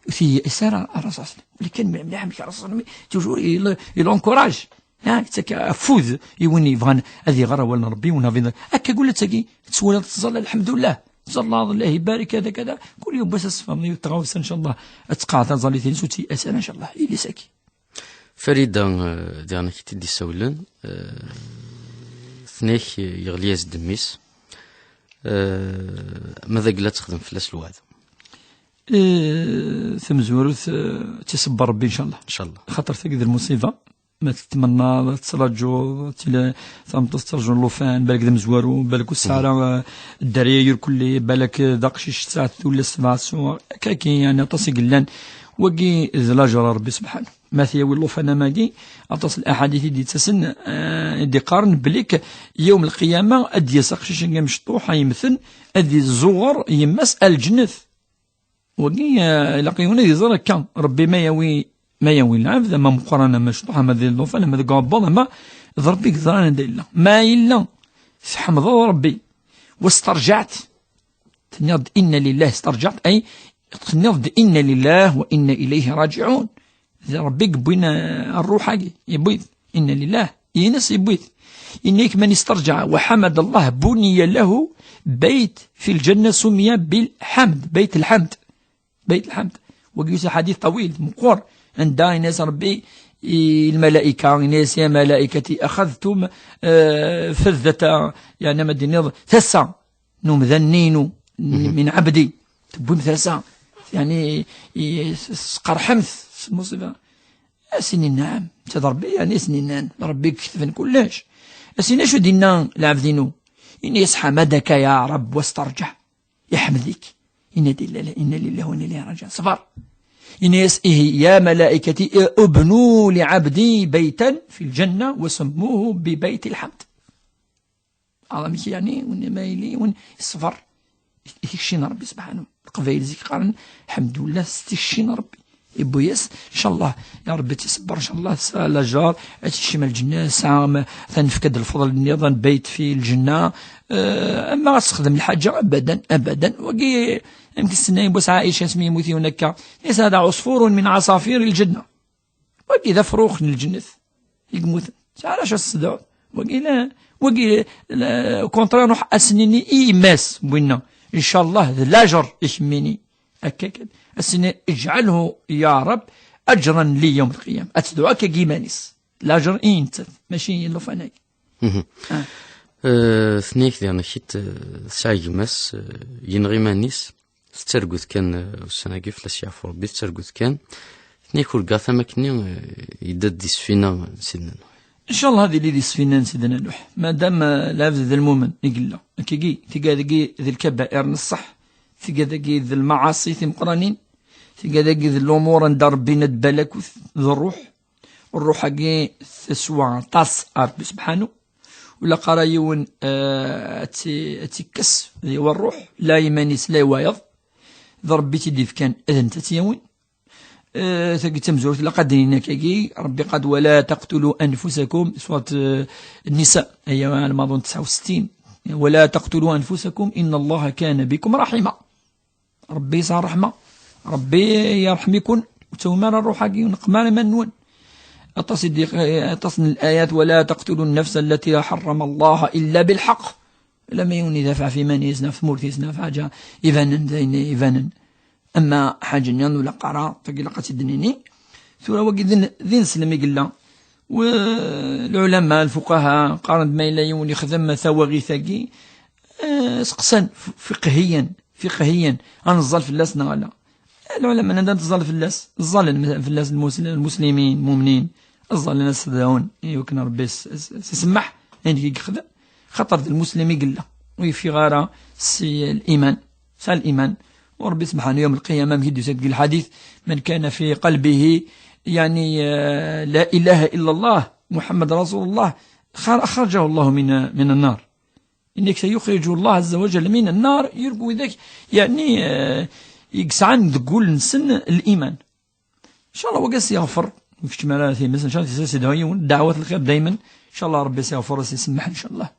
Ur t-yetteyyias ara Ṛṛasul. Walakin mliḥ, mliḥ amek Ṛṛasul toujours il, il encourage. Ha, yettak afud i win yebɣan ad iɣer awal n Ṛebbi, win avin. Akka gula tagi, tettwaliḍ teẓẓal, lḥemdullah. Teẓẓal, Allah ibarek, kada, kada. Kul yum wass ad tessefhem yiwet tɣawsa, ncallah. Ad teqɛed taẓallit-ines, ur tteyyias ara, ncallah. Ilisaki. Farida, eh, diɣen ak-t-id-issawlen, eh, tenna-k yeɣli-as-d mmi-s, eh, ma d agla ad texdem fell-as lweɛd. Eh, tamezwarut, eh, ad tt-iṣebber Ṛebbi, ncallah. Ncallah. Xaṭer tagi d lmuṣiba, ma tettmennaḍ, ad tettraǧuḍ, tili tameṭṭut tettraǧu llufan, balak d amezwaru, balak ur tesɛi ara, eh, dderya irkelli, balak, eh, d aqcic tesɛa tullas sebɛa ssuɣ, akka, akka, yeɛni aṭas i yellan. Wagi d laǧer n Ṛebbi subḥanahu. Ma t-yawi llufan am wagi, aṭas n laḥadit i d-yettasen, eh, i d-iqqaren belli k-, yawm lqiyama ad d-yas aqcic-agi amecṭuḥ, a yemmten, ad iẓuɣer yemma-s ar lǧennet. Wagi, eh, ilaq yiwen ad iẓer akka. Ṛebbi ma yawi, ma yawi lɛebd, ama meqqran, ama mecṭuḥ, ama di llufan, ama deg uɛebbuḍ, ama d Ṛebbi i yeẓran anda yella. Ma yella tḥemdeḍ Ṛebbi, wa sterjaɛt, tenniḍ-d inna lillah, sterjaɛt, ay tenniḍ-d inna lillah wa inna ilayhi raǧiɛun. D Ṛebbi i yewwin, eh, ṛṛuḥ-agi, yewwi-t. Inna lillah, ines yewwi-t. Yenna-yak: "Man istarjaɛ wa ḥamada Allah, buniya lahu bayt fi lǧanna sumiya bil ḥamd." Bayt lḥamd. Bayt lḥamd. Wagi yusa ḥadit ṭawil, meqqer. Anda yenna-yas Ṛebbi i lmalayika, yenna-yas: "Ya malaikati, axadtum, eh, faddata, yeɛni, ma d-tiniḍ, tasa n umdan-inu, min ɛebdi, tewwim tasa, yeɛni, i, s-, sqerḥem-t s lmuṣiba." Asen-in: "Nɛam, netta d Ṛebbi, yeɛni, asen-innan, d Ṛebbi i iketben kullec." Asen-in: "Acu d-yenna lɛebd-inu?" Yenna-yas: "Ḥamadaka ya Ṛebb wastarǧa." Iḥmed-ik. Inna lillahi, inna lillahi wa inna ilayhi rajiɛun. Ṣber. Yenna-yas: "Ihi, ya malaikati, ubnu li ɛabdi baytan fi lǧanna wa sammuhu bi bayti lḥamd." Amek yeɛni, win ma yili, win iṣber. I tikci n Ṛebbi subḥanahu. Leqbayel zik qqaren: "Ḥemdullah s tikci n Ṛebbi." Yewwi-yas, ncallah, ya Ṛebbi, ad tt-iṣebber, ncallah, tesɛa lajer, ad tt-ikcem lǧenna, tesɛa ma-, tanefka-d lfeḍl nniḍen, bayt fi lǧenna, eh, ama ad texdem lḥaǧa, abadan, abadan. Wagi, amek i s-tenna yewwas Ɛaica asmi yemmut yiwen akka, yenna-yas: "Hada ɛuṣfurun min ɛaṣafir lǧenna." Wagi d afrux n lǧennet i yemmuten. Tesɛa lac ad s-tedɛuḍ. Wagi la, wagi la, au contraire, ruḥ ad s-nini i yemma-s n winna: "Ncallah d lajer i kemmini." Akka kan. Ad s-nini: "Ijɛalhu ya Rab ajran li yawm lqiyama." Ad tedɛu akka deg yiman-is. Lajer i nettat, mačči i llufan-agi. Mhm. Ah. Eh, tenna-yak diɣen akit, eh, tesɛa gma-s, eh, yenɣa iman-is, tettargut kan, eh, ussan-agi fell-as yeɛfu Rebbi, tettargut kan. Tenna-yak urgaɣ tama akkenni, eh, yedda-d di sfina n Sidna Nuḥ. Ncallah ad yili di sfina n Sidna Nuḥ. Madam, eh, lɛebd d lmumen i yella. Akkagi, tigad-agi d lkabair n ṣṣeḥ. Tigad-agi d lmaɛaṣi timeqqranin. Tigad-agi d lumuṛ anda Rebbi yenna-d balakut d ṛṛuḥ. Ṛṛuḥ-agi teswa aṭas ɣer Rebbi subḥanu. Ur ilaq ara yiwen, eh, ad tt-, ad tt-ikkes, d yiwen ṛṛuḥ, la iman-is, la i wayeḍ. D Rebbi i tt-id-ifkan, d netta ad tt-yawin. Eh, tagi d tamezwarut, ilaq ad d-nini akkagi, Rebbi qal: "Wala taqtulu anfusakum", surat, eh, Nisa, aya almaḍun tesɛa u settin. "Wala taqtulu anfusakum, inna Allaha kana bikum rahima." Ṛebbi yesɛa ṛṛeḥma. Ṛebbi yerḥem-iken, ur tawim ara ṛṛuḥ-agi, ur neqqem ara iman-nwen. Aṭas i d-, aṭas n layat: "Wala taqtulu nnafsa allati ḥarrama Allaha illa bilḥaq." Lama yiwen idafeɛ ɣef iman-is, neɣ ɣef tmurt-is, neɣ ɣef ḥaǧa ibanen, d ayen ibanen. Ama ḥaǧa-nni ur ilaq ara, tagi ilaq ad tt-id-nini. Tura wagi d in-, d ineslem i yella. W-, lɛulama, lfuqaha, qqaren-d ma yella yiwen yexdem tawaɣit-agi, eh, seqsan f-, fiqhiyan, fiqhiyan, ad neẓẓal fell-as neɣ ala. Lɛulama anda neẓẓal fell-as, ẓẓalen fell-as lmus-, lmuslimin, lmumnin, ẓẓalen-as dawen, i wakken Rebbi s-, s-, s-isemmeḥ ayen i yexdem, xaṭer d lmuslim i yella, ur yeffiɣ ara si liman, sɛa liman. U Rebbi subḥanahu yawm lqiyama, amek i d-yusa deg lḥadit: "Man kana fi qalbihi, yani, eh, la ilaha illa Allah, Muḥammad Rasulullah, xar-, axrajahu Allahu min, min annar." Inna-k sayuxriju Allah azza wa jalla min annar, yurgu widak, yani, eh, i yesɛan deg wul-nsen liman. Ncallah wagi ad s-yeɣfer, ur keččem ara times, ncallah tises idɛu yiwen, dɛawat lxir daymen, ncallah Rebbi ad s-yeɣfer, ad s-isemmeḥ, ncallah.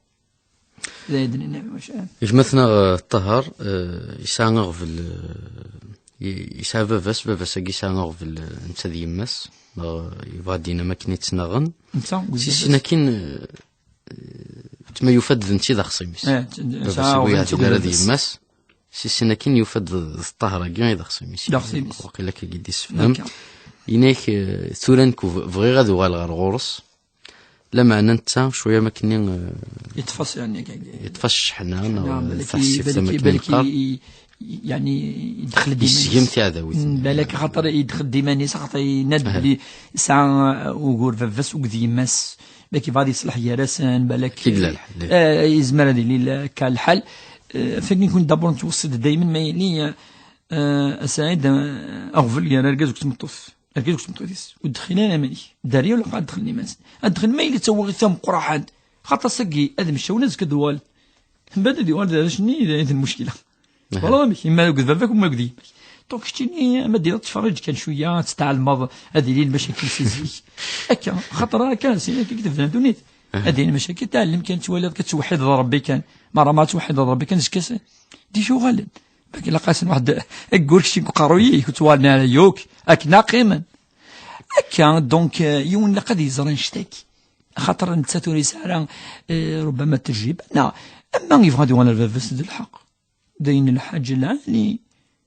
D ayen d-nini, maca. Gma-tneɣ, eh, Ṭaher, eh, yesɛa aɣbel, eh, y-, yesɛa baba-s, baba-s-agi yesɛa aɣbel, eh, netta d yemma-s, neɣ yebɣa ad d-yini am akken i ttnaɣen. Netta, si sin akin, eh, tma yufa-d d netta i d axṣim-is. Eh, t-, baba-s yesɛa ur aɣbel yeɛdil ara d yemma-s. Si sin akin yufa-d d Ṭaher-agi i d axṣim-is. D axṣim-is. Waqila akka i d-issefhem. Akka. Yenna-yak, eh, tura nekk b-, bɣiɣ ad uɣaleɣ ɣer ɣur-s. Lameɛna netta, cwiya am akkenni, eh, yeṭṭef-as, yani, akka, yeṭṭef-as cceḥna, neɣ yeṭṭef-as balaki, tama akken balaki yeqqar. I, i, yani, yedxel-d iman-is. Yesgem tiɛdawit. Mm, balak xaṭer yedxel-d iman-is, xaṭer yenna-d belli yesɛa, eh, ugur baba-s akked yemma-s. Balak yebɣa ad yeṣleḥ gar-asen, balak, eh, yezmer ad yili la-, akka lḥal. Eh, ɣef wakken kun d'abord nettweṣṣi-d daymen ma yili, eh, a Saɛid, eh, aɣbel gar argaz akked tmeṭṭut. Argaz akked tmeṭṭut-is. Ur d-dxil ara iman-ik. Dderya ur ilaq ad dxlen iman-nsen. Ad dxel ma yili d tawaɣit tameqqraḥant. Xaṭer sagi ad mcawen azekka ad uɣal. Mbeɛd ad yuɣal d arrac-nni i d, i d lmuckila. Aha. Wala amek, imma akked baba-k, imma akked yemma-k. Donc, keččini, ama d-iniḍ ttferriǧ kan cwiya, ad tettɛelmeḍ, ad yili lmacakil si zik. Akka, xaṭer akka, sin akka i tebda ddunit. Aha. Ad yili lmacakil, tɛellem kan, twaliḍ kan, tettweḥḥideḍ Rebbi kan. Merra ma tettweḥḥideḍ Rebbi kan, zkas, d icuɣalen. Bak ilaq-asen waḥed, aggur keččini deg uqerruy-ik, ur ttwalen ara, yok, akken ad qqimen. Akka, donc, euh, yiwen ilaq ad yeẓr annect-agi. Axaṭer nettat ur yesɛi ara, euh, rubbama tajriba, neɣ, ama yebɣa ad yuɣal ar baba-s d lḥeqq. D ayen lḥaǧa lɛali,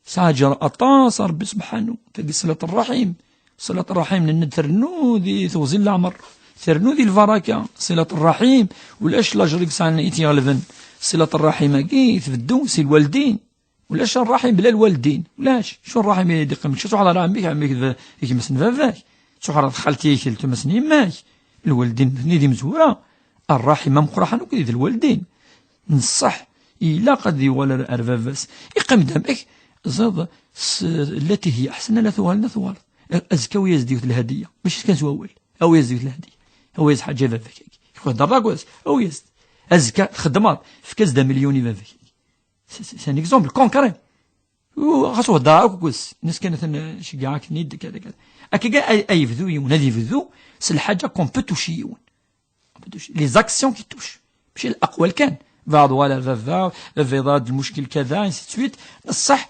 yesɛa aǧer aṭas a Rebbi subḥanu, tagi ṣilat ṛṛaḥim, Ṣilat ṛṛaḥim, nenna-d, trennu di teɣzi n leɛmer, trennu di lbaraka. Ṣilat ṛṛaḥim, ulac lajer i yesɛan i tt-iɣelben. Ṣilat ṛṛaḥim-agi tbeddu si lwaldin. Ulac ṛṛaḥim bla lwaldin. Ulac. Acu ṛṛaḥim i d-iqqimen? Kečč ad tṛuḥeḍ ɣer ɛemmi-k, ɛemmi-k d gma-s n baba-k. Ad tṛuḥeḍ ɣer xalti-k, d tumas n yemma-k. Lwaldin nutni d imezwura. Ṛṛaḥim ameqqran akk d lwaldin. N ṣṣeḥ, ilaq ad yuɣal ar, ar baba-s. Iqqim-d amek? Ẓiḍ s lati hi aḥsen, ala tuɣal, la tuɣal. Azekka awi-yas-d yiwet lhadiya. Mačči kan s wawal. Awi-yas-d yiwet lhadiya. Awi-yas ḥaǧa i baba-k. Ihedder d agwas. Awi-yas-d. Azekka txeddmeḍ. Efk-as-d amelyun i baba-k. C'est, c'est, c'est un exemple concret. U xas uhedder akk agwas. Nes kan atan, eh, ceggeɛ akken-id, kada, kada. Akka ay, ay yebdu yiwen. Ad yebdu s lḥaǧa qu'on peut toucher yiwen. Les actions qui touchent. Mačči l'aqwal kan. Bɛeḍ wala baba, baba yeḍra-d lmuckil kada, ainsi de suite. Ṣṣeḥ,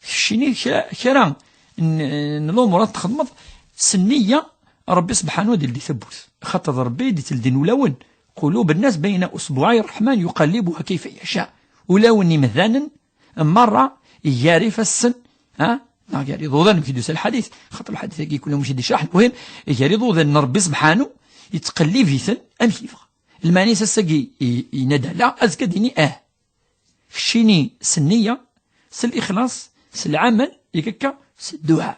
keččini kra, kra n, n lumuṛ ad txedmeḍ s nniya, Ṛebbi subḥanahu ad yeldi tawwurt. Xaṭer d Ṛebbi i d-iteldin ulawen. قلوب الناس بين أصبعي الرحمن يقلبها كيف يشاء. Ulawen imdanen, merra, gar ifassen, ha? Neɣ gar iḍudan, amek i d-yusa lḥadit, xaṭer lḥadit-agi kul mačči d icraḥ, lmuhim, gar iḍudan n Ṛebbi subḥanahu, yettqellib-iten amek yebɣa. Lmeɛna-s ass-agi i, yenna-d ala, azekka ad d-yini ah. Keččini s nniya, s lixlaṣ, s lɛamal, yak akka s dduɛa.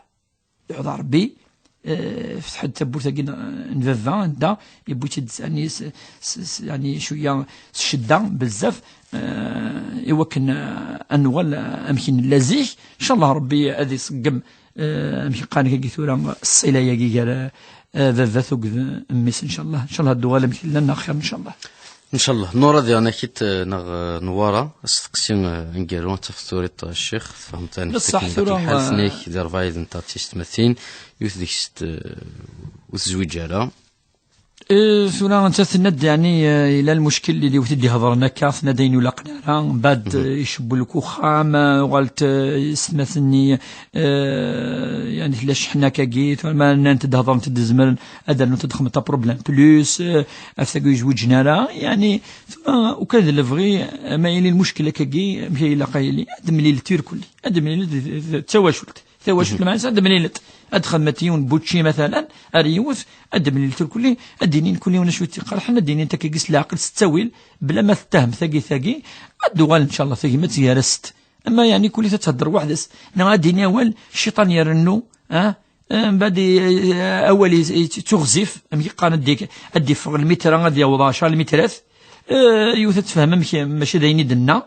Dduɛa Ṛebbi, eh, fetḥ-d tawwurt-agi n, n baba, anda yewwi-tt-id, yani, s, s, s, yani, cwiya s ccedda, bezzaf, eh, i wakken, eh, ad nuɣal, eh, amek i nella zik. Ncallah Ṛebbi ad iṣeggem, eh, amek i qqaren akka tura, ṣṣila-agi gar, eh, baba-t akked mmi-s, ncallah. Ncallah ad d-uɣal amek i llan axir, ncallah. Ncallah. Nura diɣen akit, eh, neɣ, eh, Nwara, asteqsi, eh, aneggaru, ad tafeḍ turiḍ, eh, ccix, tfehmeḍ ayen d ṣṣeḥ, akken tura, lḥal, eh, tenna-k di ṛebɛa yid-nteɣ d tiyessetmatin, yiwet deg-sent, eh, ur tezwiǧ ara. Eh, tura, netta tenna-d, yani, eh, yella lmuckil i d-, i d-ihedren akka, tenna-d ayen ur ilaqen ara, mbeɛd, eh, icewwel deg uxxam, eh, uɣalt, eh, yessetmaten-nni, eh, yani, tella cceḥna akkagi, tura ma nnant-d, hedrent-d, zemren ad rnunt ad xedment aproblème plus, eh, ɣef tagi ur zwiǧen ara, yani, tura, ukan d lebɣi, eh, ma yili lmuckil akkagi, amek ay ilaq ad yili, ad d-mlilet irkelli, ad d-mlilet d, d, d tawacult. Tawacult, mhm, lmeɛna ad d-mlilet. Ad xedment yiwen n bučči, matalan, ar yiwet, ad d-mlilet irkelli, ad d-inin kul yiwen acu i tt-iqerḥen, ad d-inin akkagi s leɛqel, s ttawil, bla ma tettahmet tagi, tagi, ad d-uɣal, ncallah, tagmat gar-asent. Ama, yani, kul yiwet ad thedder weḥd-s, neɣ ad d-tini awal, cciṭan irennu, ah, Eh, mbeɛd i, eh, awal i, i, ittuɣzif, amek i qqaren, ad d-, ad d-iffeɣ lmitra, ad yaweḍ ɛecra lmitrat. Eh, yiwet ad tefhem amek, mačči d ayen i d-tenna.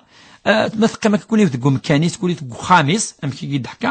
Eh, ma teqqim akka kul yiwet deg umkan-is, kul yiwet deg uxxam-is, amek i yi-d-teḥka.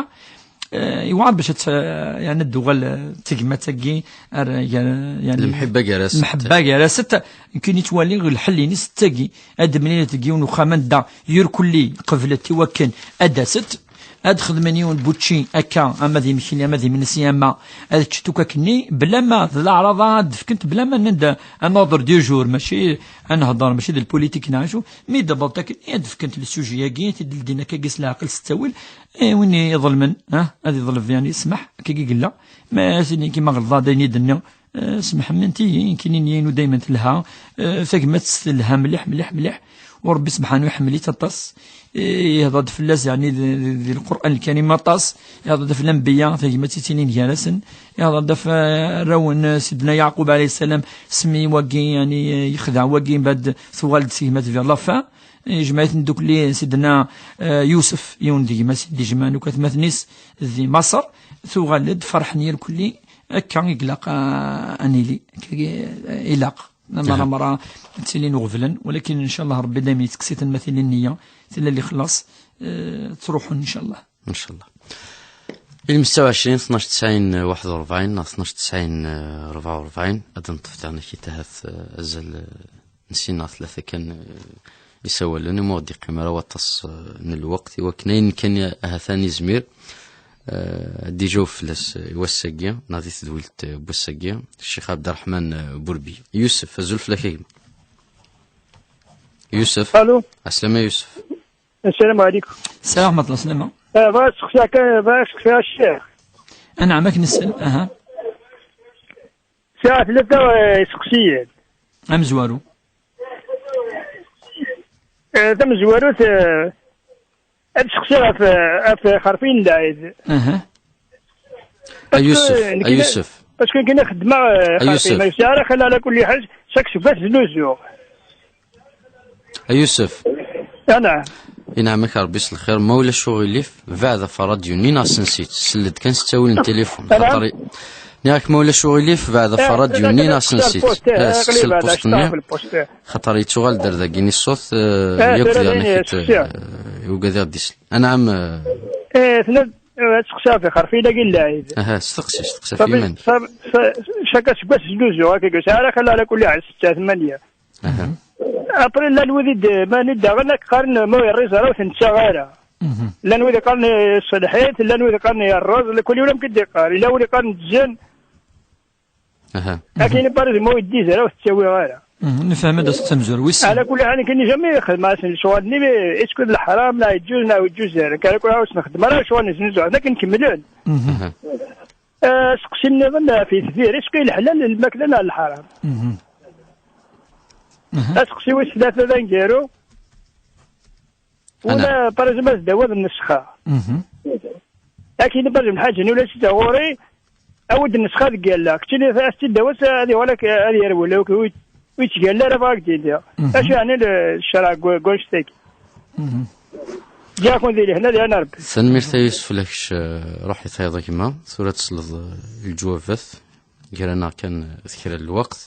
Eh, yewɛer bac ad tt-, eh, yani ad d-tuɣal, eh, tegmat-agi, ar, gar, yani, lemḥibba gar-asent. Lemḥibba gar-asent, nekkini ttwaliɣ lḥell-ines d tagi. Ad d-mlilet deg yiwen uxxam anda irkelli qeblet i wakken ad d-asent. Ad xedmen yiwen n bučči akka, ama d imekli, ama d imensi, ama ad ččent akk akkenni, bla ma d leɛraḍa ad d-fkent, bla ma nnant un ordre du jour, mačči ad nehder, mačči d lpolitik neɣ acu, mi d-wwḍent akkenni ad d-fkent le sujet-agi, ad t-id-ldin akkagi s leɛqel, s ttawil, eh, win iḍelmen, ah, ad iḍleb, yani, ssmaḥ, akkagi i yella, ma as-inin kima ɣelḍeɣ d ayen i d-nniɣ, Eh, smeḥment-iyi, nekkini nniɣ-inu daymen telha, eh, tagmat telha mliḥ, mliḥ, mliḥ. U Ṛebbi subḥanahu iḥemmel-itt aṭas. Eh, yehḍer-d fell-as, yeɛni, di, di, di Lqur'an Lkarim aṭas. Yehḍer-d ɣef lanbeyya, tagmat i ttinin gar-asen. Yehḍer-d ɣef, eh, arraw n, eh, Sidna Yeɛqub ɛalayhi ssalam, s mmi wagi, yeɛni, eh, yexdeɛ wagi, mbeɛd tuɣal-d tegmat vers la fin. Eh, yejmeɛ-iten ddukkli Sidna, eh, Yusef, yiwen deg gma-s i d-ijemɛen akk atmaten-is di Maṣer. Tuɣal-d, ferḥen irkelli. Akka i ilaq, ah, ad nili. Akka i, eh, ilaq. Aha. Mara, mara ttilin uɣeblen, walakin, ncallah, Ṛebbi daymen yettekkes-iten ma tili nniya, tella lixlaṣ, eh, ttruḥun, ncallah. Ncallah. Ilmesta u ɛecrin, tnac tesɛin waḥed u ṛebɛin, neɣ tnac tesɛin rebɛa u ṛebɛin, ad neṭṭef daɣen akit ahat, eh, azal, eh, n sin neɣ tlata kan, eh, isawalen, imi ur d-iqqim ara waṭas, eh, n lweqt, i wakken ayen kan ahat ad nizmir, eh, ad d-ijaweb fell-as, eh, i wass-agi, neɣ di tedwilt, eh, n wass-agi, Ccix Ɛebderreḥman, eh, Burbi. Yusef, azul fell-ak a gma. Yusef. Alo. Ɛeslama Yusef. Assalamu ɛlikum. Salam ṛeḥmatullah, slama. Eh, bɣiɣ ad sseqsiɣ kan, bɣiɣ ad sseqsiɣ a ccix. Anɛam, ad k-nsel, aha. Sɛiɣ tlata, eh, iseqsiyen. Amezwaru. Eh, tamezwarut, eh, ad seqsiɣ ɣef, ɣef xerfiyen n lɛid. Aha. A Yusef, a Yusef. Parce que nekk xeddmeɣ, eh, a Yusef. Ma yesɛa ara xala ala kulli ḥal, chaque seggas znuzuɣ. A Yusef. Anɛam. Inɛam-ak Ṛebbi s lxir, ma ulac uɣilif, beɛd ɣef ṛṛadyu-nni neɣ sens-itt. Sel-d kan s ttawil n tilifun. Anɛam. Xaṭer i-, nniɣ-ak ma ulac uɣilif, beɛd ɣef ṛṛadyu-nni neɣ sens-itt. Eh, sel lpust-nni. Xaṭer yettuɣal-d ar dagi-nni ṣṣut, eh, yakk tura diɣen din akit, eh, ugad i ɣ-d-isel. Anɛam, eh. Eh, tenna-d, eh, ad tseqsi ɣef ixerfiyen-agi n lɛid. Aha, steqsi, steqsi ɣef yiman-ik. Chaque aseggas znuzuɣ, akka, sɛiɣ ara xala ala kulli ḥal setta, tmanya. Aha. Après, llan wid i d-, ma nid daɣen ad k-qqaren ma ur yerriẓ ara ur t-nettaɣ ara. Llan wid iqqaren, eh, ṣṣelḥit, llan wid iqqaren yerreẓ, kul yiwen amek i d-iqqar. Yella wid iqqaren ddzen. Aha. Akken i parez ma ur yeddiz ara ur t-ttawiɣ ara. Nefhem-d as-d tamezwarut. Ala kulli ḥal, nekni jamais xedmeɣ asen lecɣal-nni, est-ce que d leḥram neɣ yeǧǧuz neɣ ur yeǧǧuz ara. Ala kulli ḥal ur s-nxeddem ara lecɣal n znuzuɛ, akken kemmlen. Aha. Eh, aseqsi nniḍen ɣef itbir, est-ce que leḥlal lmakla neɣ leḥram? Aseqsi wis tlata d aneggaru. Ula, par exemple, ad d-tawiḍ nnessxa. Akken, par exemple, lḥaǧa-nni ulac-itt ɣur-i, awi-d nnessxa deg yalla. Keččini ad tt-id-tawiḍ, ad yuɣal ak-, ad yerwel, ur yettgalla ara, bɣa ak-d-iniɣ. Acu yeɛni le-, ccreɛ deg wa-, deg wannect-agi? Ǧǧiɣ-ken di lehna, di lehna Rebbi. Tanemmirt a Yusef, lakec, eh, ruḥ i tayeḍ a gma. Tura ad tesleḍ, eh, i leǧwabat. Ger-aneɣ kan, eh, kra n lweqt.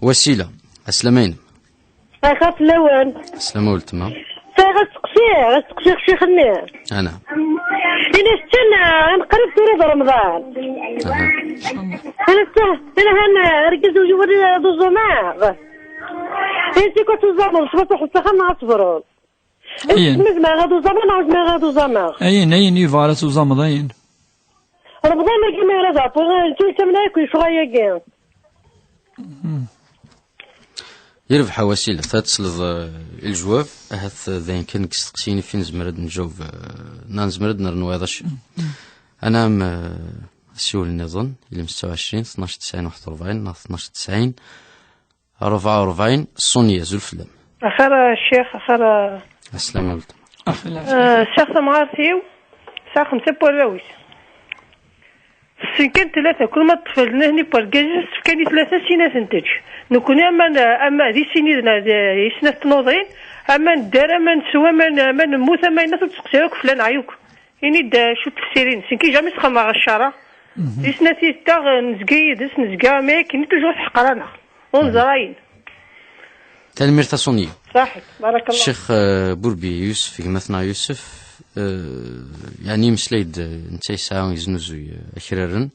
Wasila, ɛeslama-inem. Axir fell-awen. Ɛeslama weltma. Sɛiɣ asteqsi, asteqsi ccix-nni. Ana. Ini-as kan, ah, ad neqrib tura d Remḍan. Aha. Ini-as kan, ini-as kan, ah, argaz ur yewri ad uẓumeɣ. Ini-as kan ad tuẓameḍ, ṣṣbeḥ truḥeḍ s axxam neɣ ad tebruḍ. Ayen. Ma zemreɣ ad uẓameɣ neɣ ur zmireɣ ad uẓameɣ? Ayen, ayen yebɣa ara tuẓameḍ, ayen. Remḍan-agi mi ara d-ɛeṭṭuɣ, ur ttamen ara akk lecɣal-agi. Yerbeḥ a Wasila, ta tesleḍ, eh, i lejwab, ahat, eh, d ayen kan deg isteqsiyen i fin nezmer ad nǧaweb, eh, neɣ nezmer ad nernu wayeḍ acu. Anɛam, eh, asiwel nniḍen, ilem setta u ɛecrin, tnac tesɛin waḥed u rebɛin, neɣ tnac tesɛin, rebɛa u rebɛin, Ṣunya, azul fell-am. Axir a ccix, axir a... Ɛeslama weltma. Axir a ccix. Eh, sɛiɣ tamɣart-iw, sɛiɣ xemsa n warraw-is. Tessen kan tlata, kul ma ṭṭfen nehni n wergaz-is, tefkan i tlata, sin ad ten-tečč. Nekkni ama n-, ama di sin yid-neɣ, di, i snat tnuḍin, ama nedder, ama nsew, ama n-, ama nemmut, ama yenna, ur d-teqsir akk fell-aneɣ yakk. Ini-d, eh, acu tefsirin, sin ki jamais xedmeɣ ccara. Di snat yid-teɣ, nezga yid-s, nezga, mais akken i toujours teḥqer-aneɣ. Ur neẓra ayen. Tanemmirt a Sonia. Saḥit, barakallah. Ccix, eh, Burbi Yusef, gma-tneɣ Yusef, eh, yeɛni yemmeslay-d, eh, netta yesɛa yeznuzuy, eh, akraren.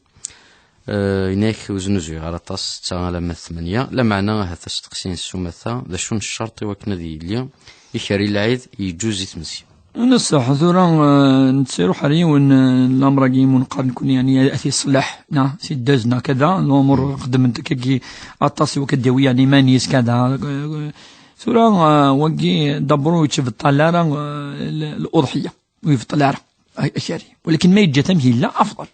Eh, yenna-ak ur znuzuyeɣ ara aṭas, setta alamma d tmanya. Lameɛna ahat asteqsi-ines s umata, d acu n ccerṭ i wakken ad yili ikerri lɛid yeǧǧuz i tmezya? Neṣṣeḥ, tura, eh, netta iruḥ ar yiwen, eh, n lamr-agi imu neqqar nekkni, yeɛni, ad t-iṣleḥ, neɣ s-iddaz, neɣ kada, lumuṛ xeddment akkagi aṭas i wakken ad d-yawi, yeɛni, iman-is, kada. Eh, tura, eh, wagi, dabru ur yettbeṭṭal ara, eh, l-, l-uḍḥiya, ur yebṭel ara, a-, akari. Walakin ma yeǧǧa-t amek yella, afḍal.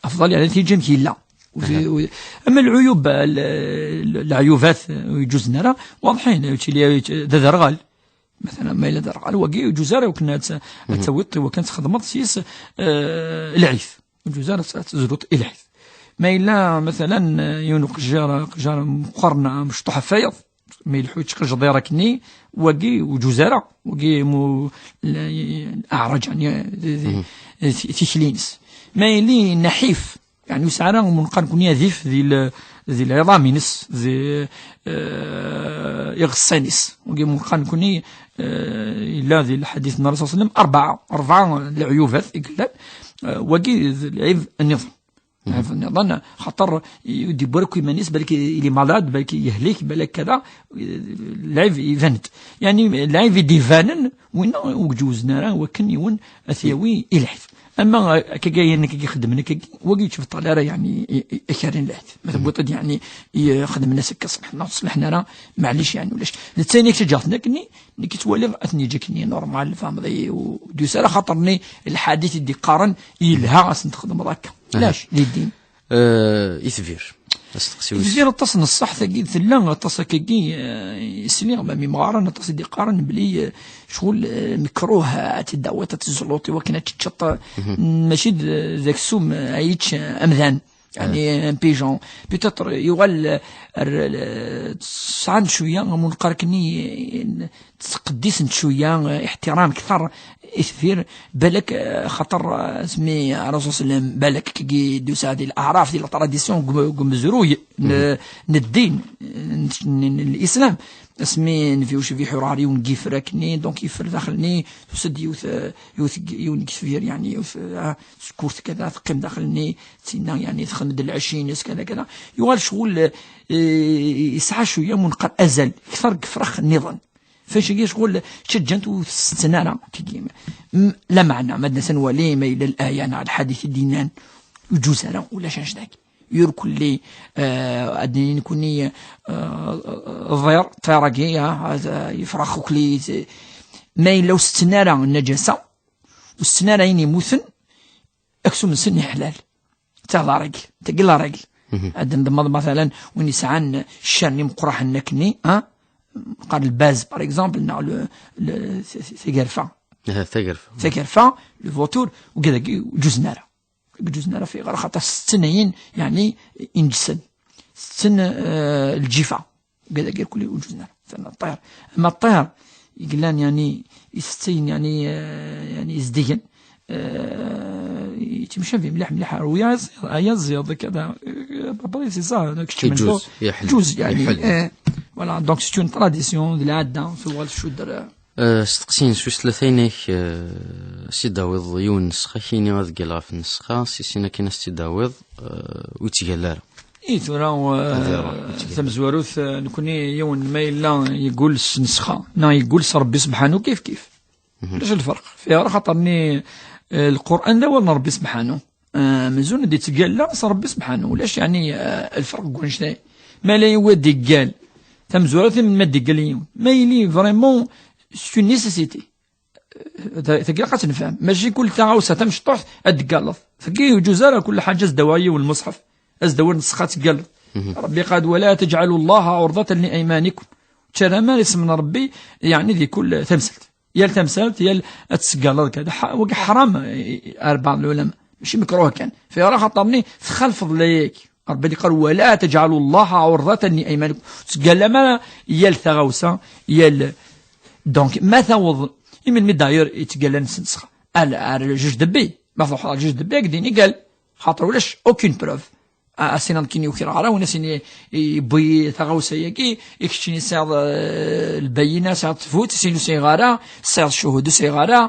Afḍal, yeɛni, ad t-yeǧǧ amek yella. Ur t-, ur-, ama lɛuyub, l-, l-, leɛyubat, eh, ur yeǧǧuzen ara, waḍḥin, yettili d aderɣal. Matalan, ma yella d rɣal, wagi ur yeǧǧuz ara i wakken ad t-, ad tawiḍ, i wakken ad txedmeḍ s-yes, eh, lɛid. Ur yeǧǧuz ara ad tezruḍ i lɛid. Ma yella, matalan, eh, yiwen uqejjar, aqejjar meqqren, mecṭuḥ ɣef wayeḍ, ma yelḥu yettqejḍir akkenni, wagi ur yeǧǧuz ara, wagi mu-, l-, aɛraǧ, yeɛni, di, di, ti-, tikli-ines. Ma yili naḥif, yeɛni ur yesɛi ara umenqar nekkni adif di l-, di lɛiḍam-ines, di, eh, iɣessan-is. Wagi umenqar nekkni, eh, yella di lḥadit n Ṛṛasul ṣalla Llahu ɛalayhi wa sallam, rebɛa, rebɛa n leɛyubat i yellan, eh, wagi d lɛib nniḍen. Lɛib nniḍen, xaṭer ur d-yewwi ara akk iman-is, balki il est malade, balki yehlek, balak kada, eh, lɛib iban-d. Yeɛni lɛib i d-ibanen, winna ur yeǧwuzen ara wakken yiwen ad t-yawi i lɛid. Ama, eh, akkagi, ayen akkagi xeddmen akkagi, wagi ur yettbeṭṭal ara, yeɛni, i, i, akerri n lɛid. Ma tewwiḍ-d, yeɛni, i, eh, xedmen-as akka ṣṣleḥ, neɣ ur ṣliḥen ara, maɛlic, yeɛni, ulac. Netta ayen i k-ǧǧeɣ-ten akkenni, nekk ttwaliɣ ad ten-yeǧǧ akkenni normal, tfehmeḍ-iyi, ur d-yusi ara xaṭer-nni lḥadit i d-iqqaren yelha ad sen-txedmeḍ akka. Aha. Lac, di ddin. Eh, itbir. Asteqsi wis Diri aṭas n ṣṣeḥ tagi, tella aṭas akkagi, eh, sliɣ ma mi mɣaren aṭas i d-iqqaren belli, eh, ccɣel, eh, mekruh, eh, ad tt-id-tawiḍ ad tezluḍ i wakken ad teččeḍ, eh, mačči d, d aksum, eh, ad yečč, eh, amdan. Yani, un pigeon. Peut-être, yuɣal, eh, r-, r-, sɛan cwiya, am unqar-nni, eh, ttqeddisen cwiya, eh, iḥtiram kter i tfir, balak, eh, xaṭer, eh, asmi Rasul sallam, balak kigi d usaɛdi l-aɛraf di la tradition g-, g umezruy n, n ddin, n, n, n l'islam. Asmi Nabi Yucef iḥur ɣer yiwen n yifer akkenni, donc yifer daxel-nni, tusa-d yiwet, eh, yiwet, yiwen n yitbir, yani, yiwet, eh, tkurt kada, teqqim daxel-nni, tinna, yani, txdem-d lɛecc-ines, kada, kada. Yuɣal ccɣel, eh, yesɛa cwiya munqer azal, kter deg yifrax nniḍen. Fac-agi ccɣel ttaǧǧan-t ur t-setten ara, tigi. M-, lameɛna, ma d-nas ad nwali, ma yella laya neɣ lḥadit i d-yennan, ur yeǧǧuz ara, ulac annect-agi. Yur kulli, eh, ad d-nini nekuni, eh, ḍir, ṭṭir-agi, ah, ad, eh, yefrax ukli, eh, ma yella ur setten ara nnajasa, ur setten ara ayen yemmuten, aksum-nsen iḥlal. D ta la règle, tagi la règle. Ad d-nḍemmeḍ, matalan, win yesɛan ccan imeqqraḥen akkenni, ah, qqar lbaz, par exemple, neɣ le, le, tagerfa. Aha, tagerfa. Tagerfa, le vautour, ugad-agi ur ǧuzen ara. Ur ǧuzen ara fi ɣer xaṭer setten ayen, yani, ineǧsen. Setten, eh, lǧifa. Ugad-agi irkul ur ǧuzen ara. Tana ṭṭir. Ama ṭṭir, yellan, yani, isetten, yani, eh, yani, izdigen. Eh, yettemcabi mliḥ, mliḥ. Ur yaẓ-, ayaẓiḍ, kada. Eh, après, c'est ça, donc, kečč Iǧuz, yeḥl-, ǧuz, yani, yeḥl. Eh, voilà, donc, c'est une tradition de l'adda, tuɣal tcudd, eh, Eh, steqsi-ines wis tlata inek, eh, s-id-tawiḍ yiwen n nnesxa, kini ad ggal ɣef nnesxa, si sin akin ad s-tt-id-tawiḍ, eh, ur yettgalla ara. I tura, eh, Ad iruḥ, ur yettgalla. Tamezwarut, eh, nekni yiwen ma yella yeggul s nnesxa, neɣ yeggul s Rebbi Sebḥanu, kif kif. Ulac lferq. Fi ara xaṭer-nni, eh, Lqur'an d awal n Rebbi Sebḥanu. Ah, amzun ad yettgalla s Rebbi Sebḥanu. Ulac, yani, ah, lferq deg wanect-a. Ma la yiwi ad d-iggal, tamezwarut, ma d-iggal yiwen. Ma yili vraiment, c'est une nécessité. Ta-, tagi ilaq ad tt-nefhem. Mačči kul taɣawsa tamecṭuḥt ad d-teggalleḍ. Tagi ur yeǧuz ara, kul ḥaǧa ad s-d-tawiḍ yiwen lmuṣḥef. Ad s-d-tawiḍ nnessxa ad teggalleḍ. Rebbi qal-d, ولا تجعلوا الله عرضة لأيمانكم. Ur ttara ara isem n Rebbi, yani, di kul tamsalt. Yal tamsalt, yal ad tseggaleḍ kada. Ḥa-, wagi ḥram, i, i, أربعة العلماء. Mačči mekruh kan. Fi ara xaṭer-nni txalfeḍ layek. Rebbi yeqqar, ولا تجعلوا الله عرضة لأيمانكم. Ur tettgallam ara yal taɣawsa, yal. Donc, ma taweḍ, i melmi d'ailleurs i ttgallan s nnessxa? Ar, ar juge de paix. Ma truḥeḍ ar juge de paix, ad k-d-yini gall. Xaṭer ulac aucune preuve. A, a sina nekkini ur kriɣ ara, win asen i, i, yewwi taɣawsa-agi, i keččini tesɛiḍ, eh, lbayina, tesɛiḍ tfut, sin ur sɛiɣ ara, tesɛiḍ ccuhud ur sɛiɣ ara,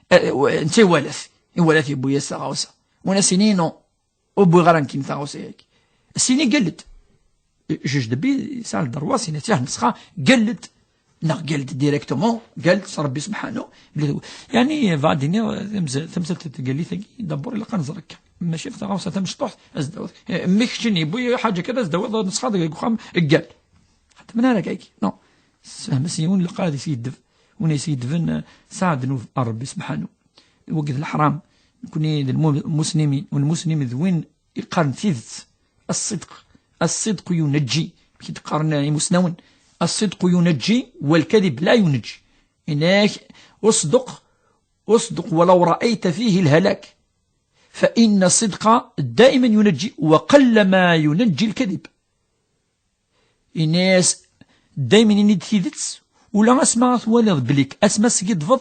eh, w-, netta iwala-t, iwala-t yewwi-yas taɣawsa. Win asen-ini non, ur wwiɣ ara nekkini taɣawsa-agi. Asen-ini gall-d. Juge de paix yesɛa le droit, asen-ini tiḥ nesxa, gall-d. Neɣ gall-d directement, gall-d s Rebbi Sebḥanu. Yani, bɣiɣ ad d-iniɣ, tamz-, tamsalt n tgellit-agi, d'abord, ilaq ad neẓr akka. Mačči ɣef taɣawsa tamecṭuḥt, ad s-d-tawiḍ. Eh, mmi keččini, yewwi ḥaǧa kan, ad s-d-tawiḍ, nesxa deg uxxam, gall. Xedmen ara kaki. Non. Sefhem-as yiwen, ilaq ad is-yeddeb. Win is-yeddben, eh, sɛa ddnub ar Rebbi Sebḥanu. Wagi d leḥram. Nekni d lmu-, lmuslimin. Lmuslim d win iqqaren tidet. الصدق. الصدق ينجي. Amek i d-qqaren imusnawen. الصدق ينجي والكذب لا ينجي. Inek, اصدق، اصدق ولو رأيت فيه الهلاك. فإن الصدق دائما ينجي وقلما ينجي الكذب. Ini-as, daymen ini-d tidet, ula asma twaliḍ belli-k, asma teskiddbeḍ,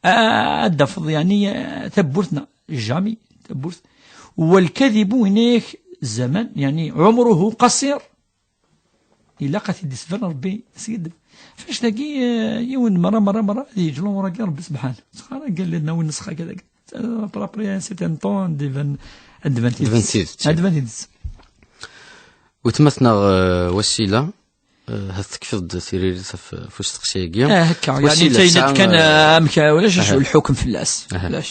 a-, ad d-tafeḍ, yani, a, tawwurt neɣ jamais tawwurt. والكذب, ini-ak, الزمان, yani, عمره قصير. Ilaq ad t-id-isbern Rebbi, askiddeb. Ɣef annect-agi, eh, yiwen merra, merra, merra, ad yeǧǧ lumuṛ-agi Rebbi Sebḥanu. Ttxar, akken llan win nesxaq ad, après, après un certain temps, ad d-iban, ad d-tban Ad d-tban tidet. Tidet. Ad d-tban tidet. Wetma-tneɣ, eh, Wasila, eh, ha tekfiḍ-d tiririt ɣef, ɣef usteqsi-agi. Ah, akka, yani, Wasila d tayen tesɛa, kan, eh, eh, amek, eh, ulac acu, aha, lḥukm fell-as. Aha. Ulac.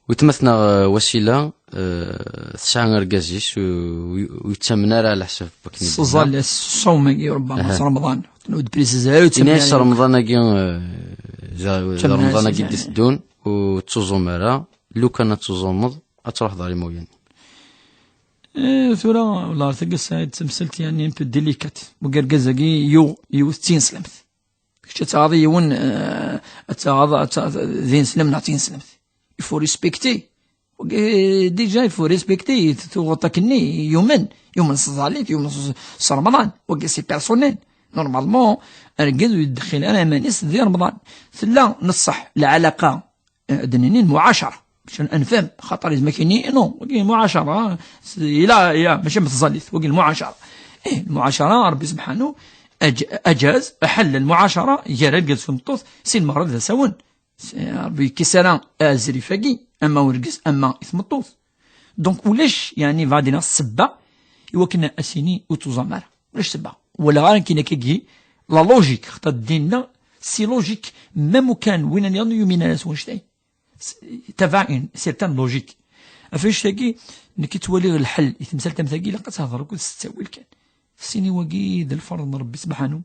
Wetma-tneɣ, eh, Wasila, eh, tesɛa argaz-is, u, u, ur yettamen ara ɛla ḥsab wakken i d-tenna. Ṣṣawm-agi, ṛebbama, aha, s Remḍan. Ur d-prisis ara, ur yettamen ara. Ini-as Remḍan-agi, eh, d, d Remḍan-agi i d-iteddun, ur tettuẓum ara. Lukan ad tuẓumeḍ, ad truḥeḍ ɣer imawlan. Eh, tura, wala, tagi sɛid tamsalt, yani, un peu délicate. Wagi argaz-agi yuɣ yiwet d tineslemt. Kečč ad taɣeḍ i yiwen, eh, ad taɣeḍ, ad taɣeḍ d ineslem neɣ d tineslemt. Il faut respecter. Wagi, déjà, il faut respecter. Tuɣeḍ akkenni, yumen, yumen s tẓallit, yumen s, s Remḍan. Wagi, c'est personnel. Normalement, argaz ur yeddexxil ara iman-is di Remḍan. Tella, neṣṣeḥ, lɛalaqa, eh, ad d-nini lmuɛacara. Bac ad nefhem, xaṭer yezmer ad k-yini, non, wagi lmuɛacara, s-, ila, ila, mačči am tẓallit, wagi lmuɛacara. Eh, lmuɛacara, Ṛebbi subḥanu, aj-, ajaz, aḥell lmuɛacara, gar argaz d tmeṭṭut, si lmeɣreb d asawen. S-, Ṛebbi yekkis ara azrif-agi, ama urgaz, ama i tmeṭṭut. Donc, ulac, yani, bɛadina ssebba, i wakken ad s-yini ur tuẓam ara. Ulac ssebba. Wala ara nekkini akkagi, la logique, xaṭer ddin-nneɣ, c'est logique, même ukan win nniḍen ur yumin ara s wannect-ayi. S-, tabaɛin, certaine logique. Ɣef wannect-agi, nekk ttwaliɣ lḥel i temsalt am tagi, ilaq ad tehder akked s ttawil kan. Sin i wagi d lferḍ n Ṛebbi subḥanu.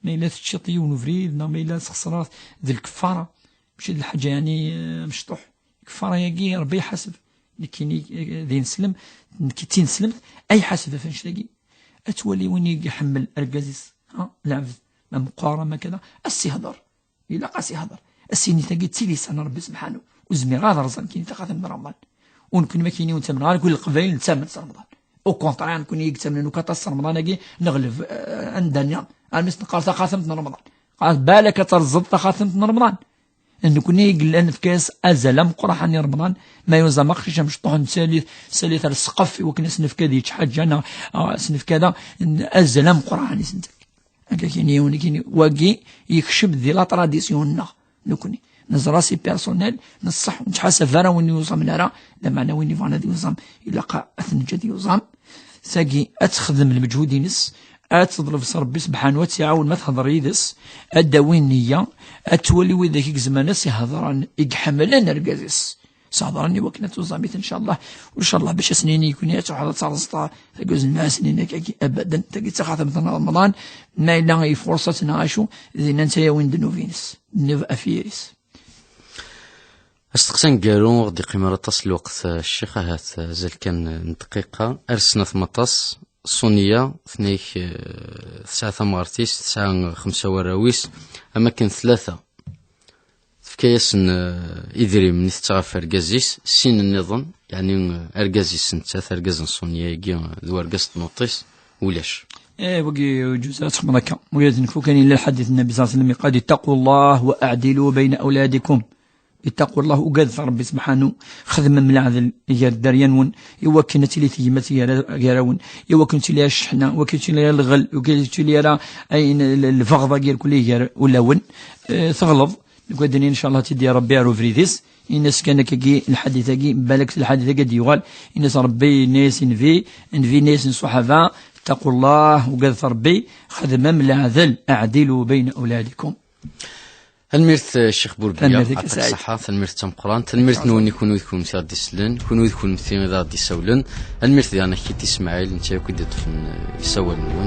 Ma yella teččiḍ yiwen ubrid, neɣ ma yella txesreḍ, d lkeffara. Mačči d lḥaǧa, yani, eh, mecṭuḥ. Lkeffara-agi, Ṛebbi iḥaseb. Nekkini, eh, d ineslem, nekk d tineslemt, ay ḥaseb ɣef wannect-agi. Ad twali win i iḥemmel argaz-is, ha, lɛebd, ma meqqar, ma kada, ad s-ihder. Ilaq ad s-ihder. Ad s-yini tagi d tilisa n Ṛebbi subḥanu. Ur zmireɣ ad rẓeɣ nekkini taxatemt n Remḍan. U nekkni ma kini ur nttamen ara, nekkni Leqbayel nettamen s Remḍan. Au contraire, nekkni i yettamnen akk aṭas s Remḍan-agi, neɣleb, eh, anda nniḍen. Armi s-neqqar taxatemt n Remḍan. Qal balak ad terẓeḍ taxatemt n Remḍan. Nekkni i yellan nefka-as azal ameqqran i Remḍan, ma yuẓam aqcic amecṭuḥ, nessali-t, nessali-t ar ssqef i wakken ad s-nefk ad yečč ḥaǧa, neɣ, ah, ad s-nefk ada, n-, azal ameqqran i s-nefk. Akka kini, wani kini, wagi yekcem di la tradition-nneɣ, nekkni. Neẓra si personnel, neṣṣeḥ, ur nettḥasab ara win yuẓamen ara, lameɛna win yebɣan ad yuẓam, ilaq ad t-neǧǧ ad yuẓam. Tagi, ad texdem lmeǧhud-ines, ad teḍleb s Ṛebbi subḥanu, ad tt-iɛawen ma tehder yid-s, ad d-tawi nniya, ad twali widak i izemren ad s-ihedren, i iḥemmlen argaz-is. S-hedren i wakken ad tuẓam-it, ncallah. U ncallah, bac ad s-nini nekkni ad truḥeḍ ad terẓeḍ tagi uzelmaɛ, ad s-nini akkagi, abadan, tagi d taxatemt n Remḍan, ma yella ifurṣat neɣ acu, dinna netta yawi-n ddnub-ines, ddnub afyir-is. Asteqsi aneggaru, ur ɣ-d-yeqqim ara aṭas n lweqt, eh, ccix, ahat, eh, azal kan, eh, n dqiqa. Ar snat maṭas, Ṣunya, tenna-k, eh, tesɛa tamɣart-is, tesɛa xemsa warraw-is, am akken tlata tefka-yasen, eh, idrimen i tettɣaf argaz-is, sin nniḍen, yeɛni, eh, argaz-is nettat, argaz n Ṣunya-agi, eh, d urgaz n tmeṭṭut-is, ulac. Eh, wagi ur yeǧǧuz ara ad txedmeḍ akka. Wagi ad nekfu kan, yella lḥadit n Nnbi ṣalla Llahu ɛalayhi wa sallam, yeqqar-d: "Ittaqu Llah wa aɛdilu bayna awladikum." Ittaqu Llah, ugadet Ṛebbi subḥanu, xedmem leɛdel gar dderya-nwen, i wakken ad tili tegmat gar, gar-awen, i wakken ur tili ara cceḥna, i wakken ur tili ara lɣel, i wakken ur tili ara ayen, l-, lbeɣḍa gar kulli gar ulawen. Eh, teɣleḍ, deg waddin, ncallah, ad tt-id-yerr Ṛebbi ar ubrid-is. Ini-as kan akkagi, lḥadit-agi, balak lḥadit-agi ad d-yuɣal. Ini-as Ṛebbi, ini-as i Nnbi, Nnbi ini-as i ṣṣuḥaba: "Ittaqu Llah, ugadet Ṛebbi, xedmem leɛdel, aɛdilu bayna awladikum." Tanemmirt, eh, Ccix Burbiya, tanemmirt-ik a Saɛid. Ṣṣeḥḥa, tanemmirt d tameqqrant, tanemmirt-nwen i kunwi d kunemti i ɣ-d-isellen, kunwi d kunemti i ɣ-d-isawlen, tanemmirt diɣen akk i Smaɛil, netta akk i d-iṭṭfen, eh, isawalen-nwen.